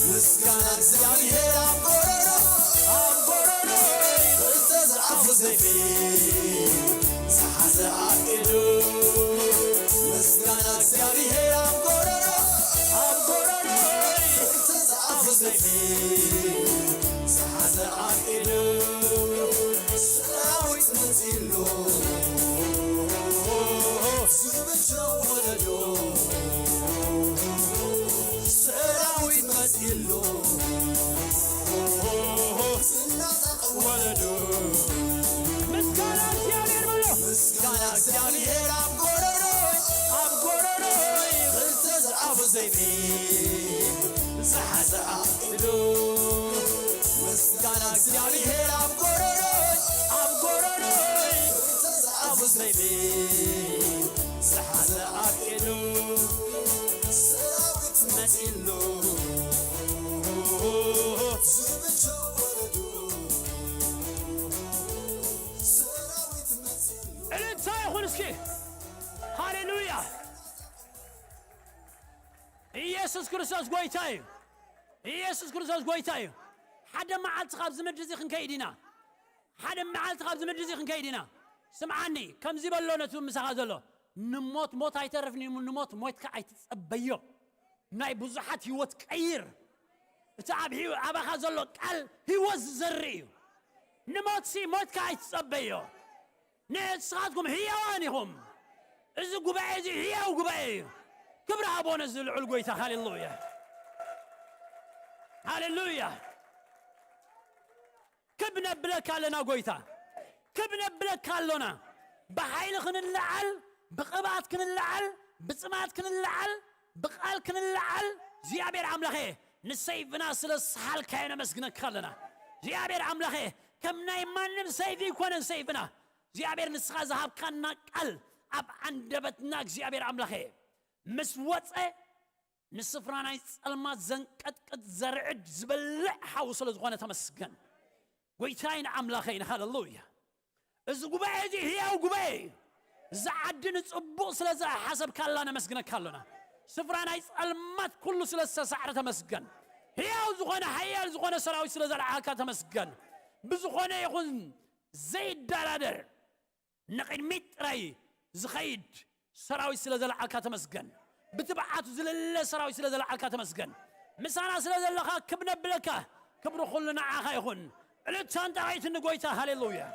ምስጋና እግዚኣብሔር ኣብ ጎረሮ፣ ኣብ ጎረሮ፣ ክልተ ዝኣፉ ሰይፊ ዝሓዘ ኣብ ኢዱ። ምስጋና እግዚኣብሔር ኣብ ጎረሮ፣ ኣብ ጎረሮ፣ ክልተ ዝኣፉ ሰይፊ ዝሓዘ ኣብ ኢዱ። ሰራዊት መጺሉ ዝብቸው ወለዶ፣ ሰራዊት መጺሉ ዝናጠቕ ወለዶ። ምስጋና እግዚኣብሔር በሎ። ምስጋና እግዚኣብሔር ኣብ ጎረሮ፣ ኣብ ጎረሮ። ክልተ ዝኣፉ ሰይፊ ዝሓዘ ኣብ ኢዱ። ምስጋና እግዚኣብሔር ኣብ ጎረሮ፣ ኣብ ጎረሮ። ክልተ ዝኣፉ ሰይፊ ዝሓዘ ኣብ ኢዱ። ሰራዊት መጺሉ ዝብቸው ወለዶ። ሰራዊት መጺሉ። እልልታ ይኹን እስኪ። ሃሌሉያ። ኢየሱስ ክርስቶስ ጎይታ እዩ። ኢየሱስ ክርስቶስ ጎይታ እዩ። ሓደ መዓልቲ ካብዚ ምድሪ እዚ ክንከይድ ኢና። ሓደ መዓልቲ ካብዚ ምድሪ እዚ ክንከይድ ኢና። ስምዓኒ፣ ከምዚ በሎ ነቲ ምሳኻ ዘሎ፣ ንሞት ሞት ኣይተርፍን እዩ፣ ንሞት ሞትካ ኣይትጸበዮ። ናይ ብዙሓት ህይወት ቀይር። እቲ ኣብ ህይወ-፣ ኣባኻ ዘሎ ቃል ህይወት ዝዘርእ እዩ። ንሞትሲ ሞትካ ኣይትጸበዮ። ንስኻትኩም ህያዋን ኢኹም። እዚ ጉባኤ እዚ ህያው ጉባኤ እዩ። ክብሪ ሃቦ ነዚ ልዑል ጎይታ። ሃሌሉያ፣ ሃሌሉያ። ክብ ነብለካ ኣለና ጎይታ፣ ክብ ነብለካ ኣሎና። ብሓይሊ ክንለዓል፣ ብቕብኣት ክንለዓል፣ ብጽማት ክንለዓል፣ ብቓል ክንለዓል። እግዚኣብሔር ኣምላኸ፣ ንሰይፍና ስለ ዝሰሓልካዮ ነመስግነካ ኣለና። እግዚኣብሔር ኣምላኸ፣ ከም ናይ ማንም ሰይፊ ኣይኮነን ሰይፍና። እግዚኣብሔር ንስኻ ዝሃብካና ቃል ኣብ ኣንደበትና እግዚኣብሔር ኣምላኸ ምስ ወጸ፣ ንስፍራ ናይ ጸልማት ዘንቀጥቅጥ ዘርዕድ ዝበልዕ ሓዊ ስለ ዝኾነ ተመስገን። ጎይታይን ኣምላኸይን፣ ሃሌሉያ። እዚ ጉባኤ እዚ ህያው ጉባኤ እዩ። እዚ ዓዲ ንጽቡቕ ስለ ዝሓሰብካላ ነመስግነካ ኣሎና። ስፍራ ናይ ጸልማት ኩሉ ስለ ዝተሳዕረ ተመስገን። ህያው ዝኾነ ሓያል ዝኾነ ሰራዊት ስለ ዘልዓልካ ተመስገን። ብዝኾነ ይኹን ዘይደራደር ንቕድሚት ጥራይ ዝኸይድ ሰራዊት ስለ ዘለዓልካ ተመስገን። ብትብዓቱ ዝለለ ሰራዊት ስለ ዘለዓልካ ተመስገን። ምሳና ስለ ዘለኻ ክብ ነብለካ፣ ክብሪ ኩሉ ንዓኻ ይኹን። እልልታን ጣቕዒትን ንጎይታ። ሃሌሉያ።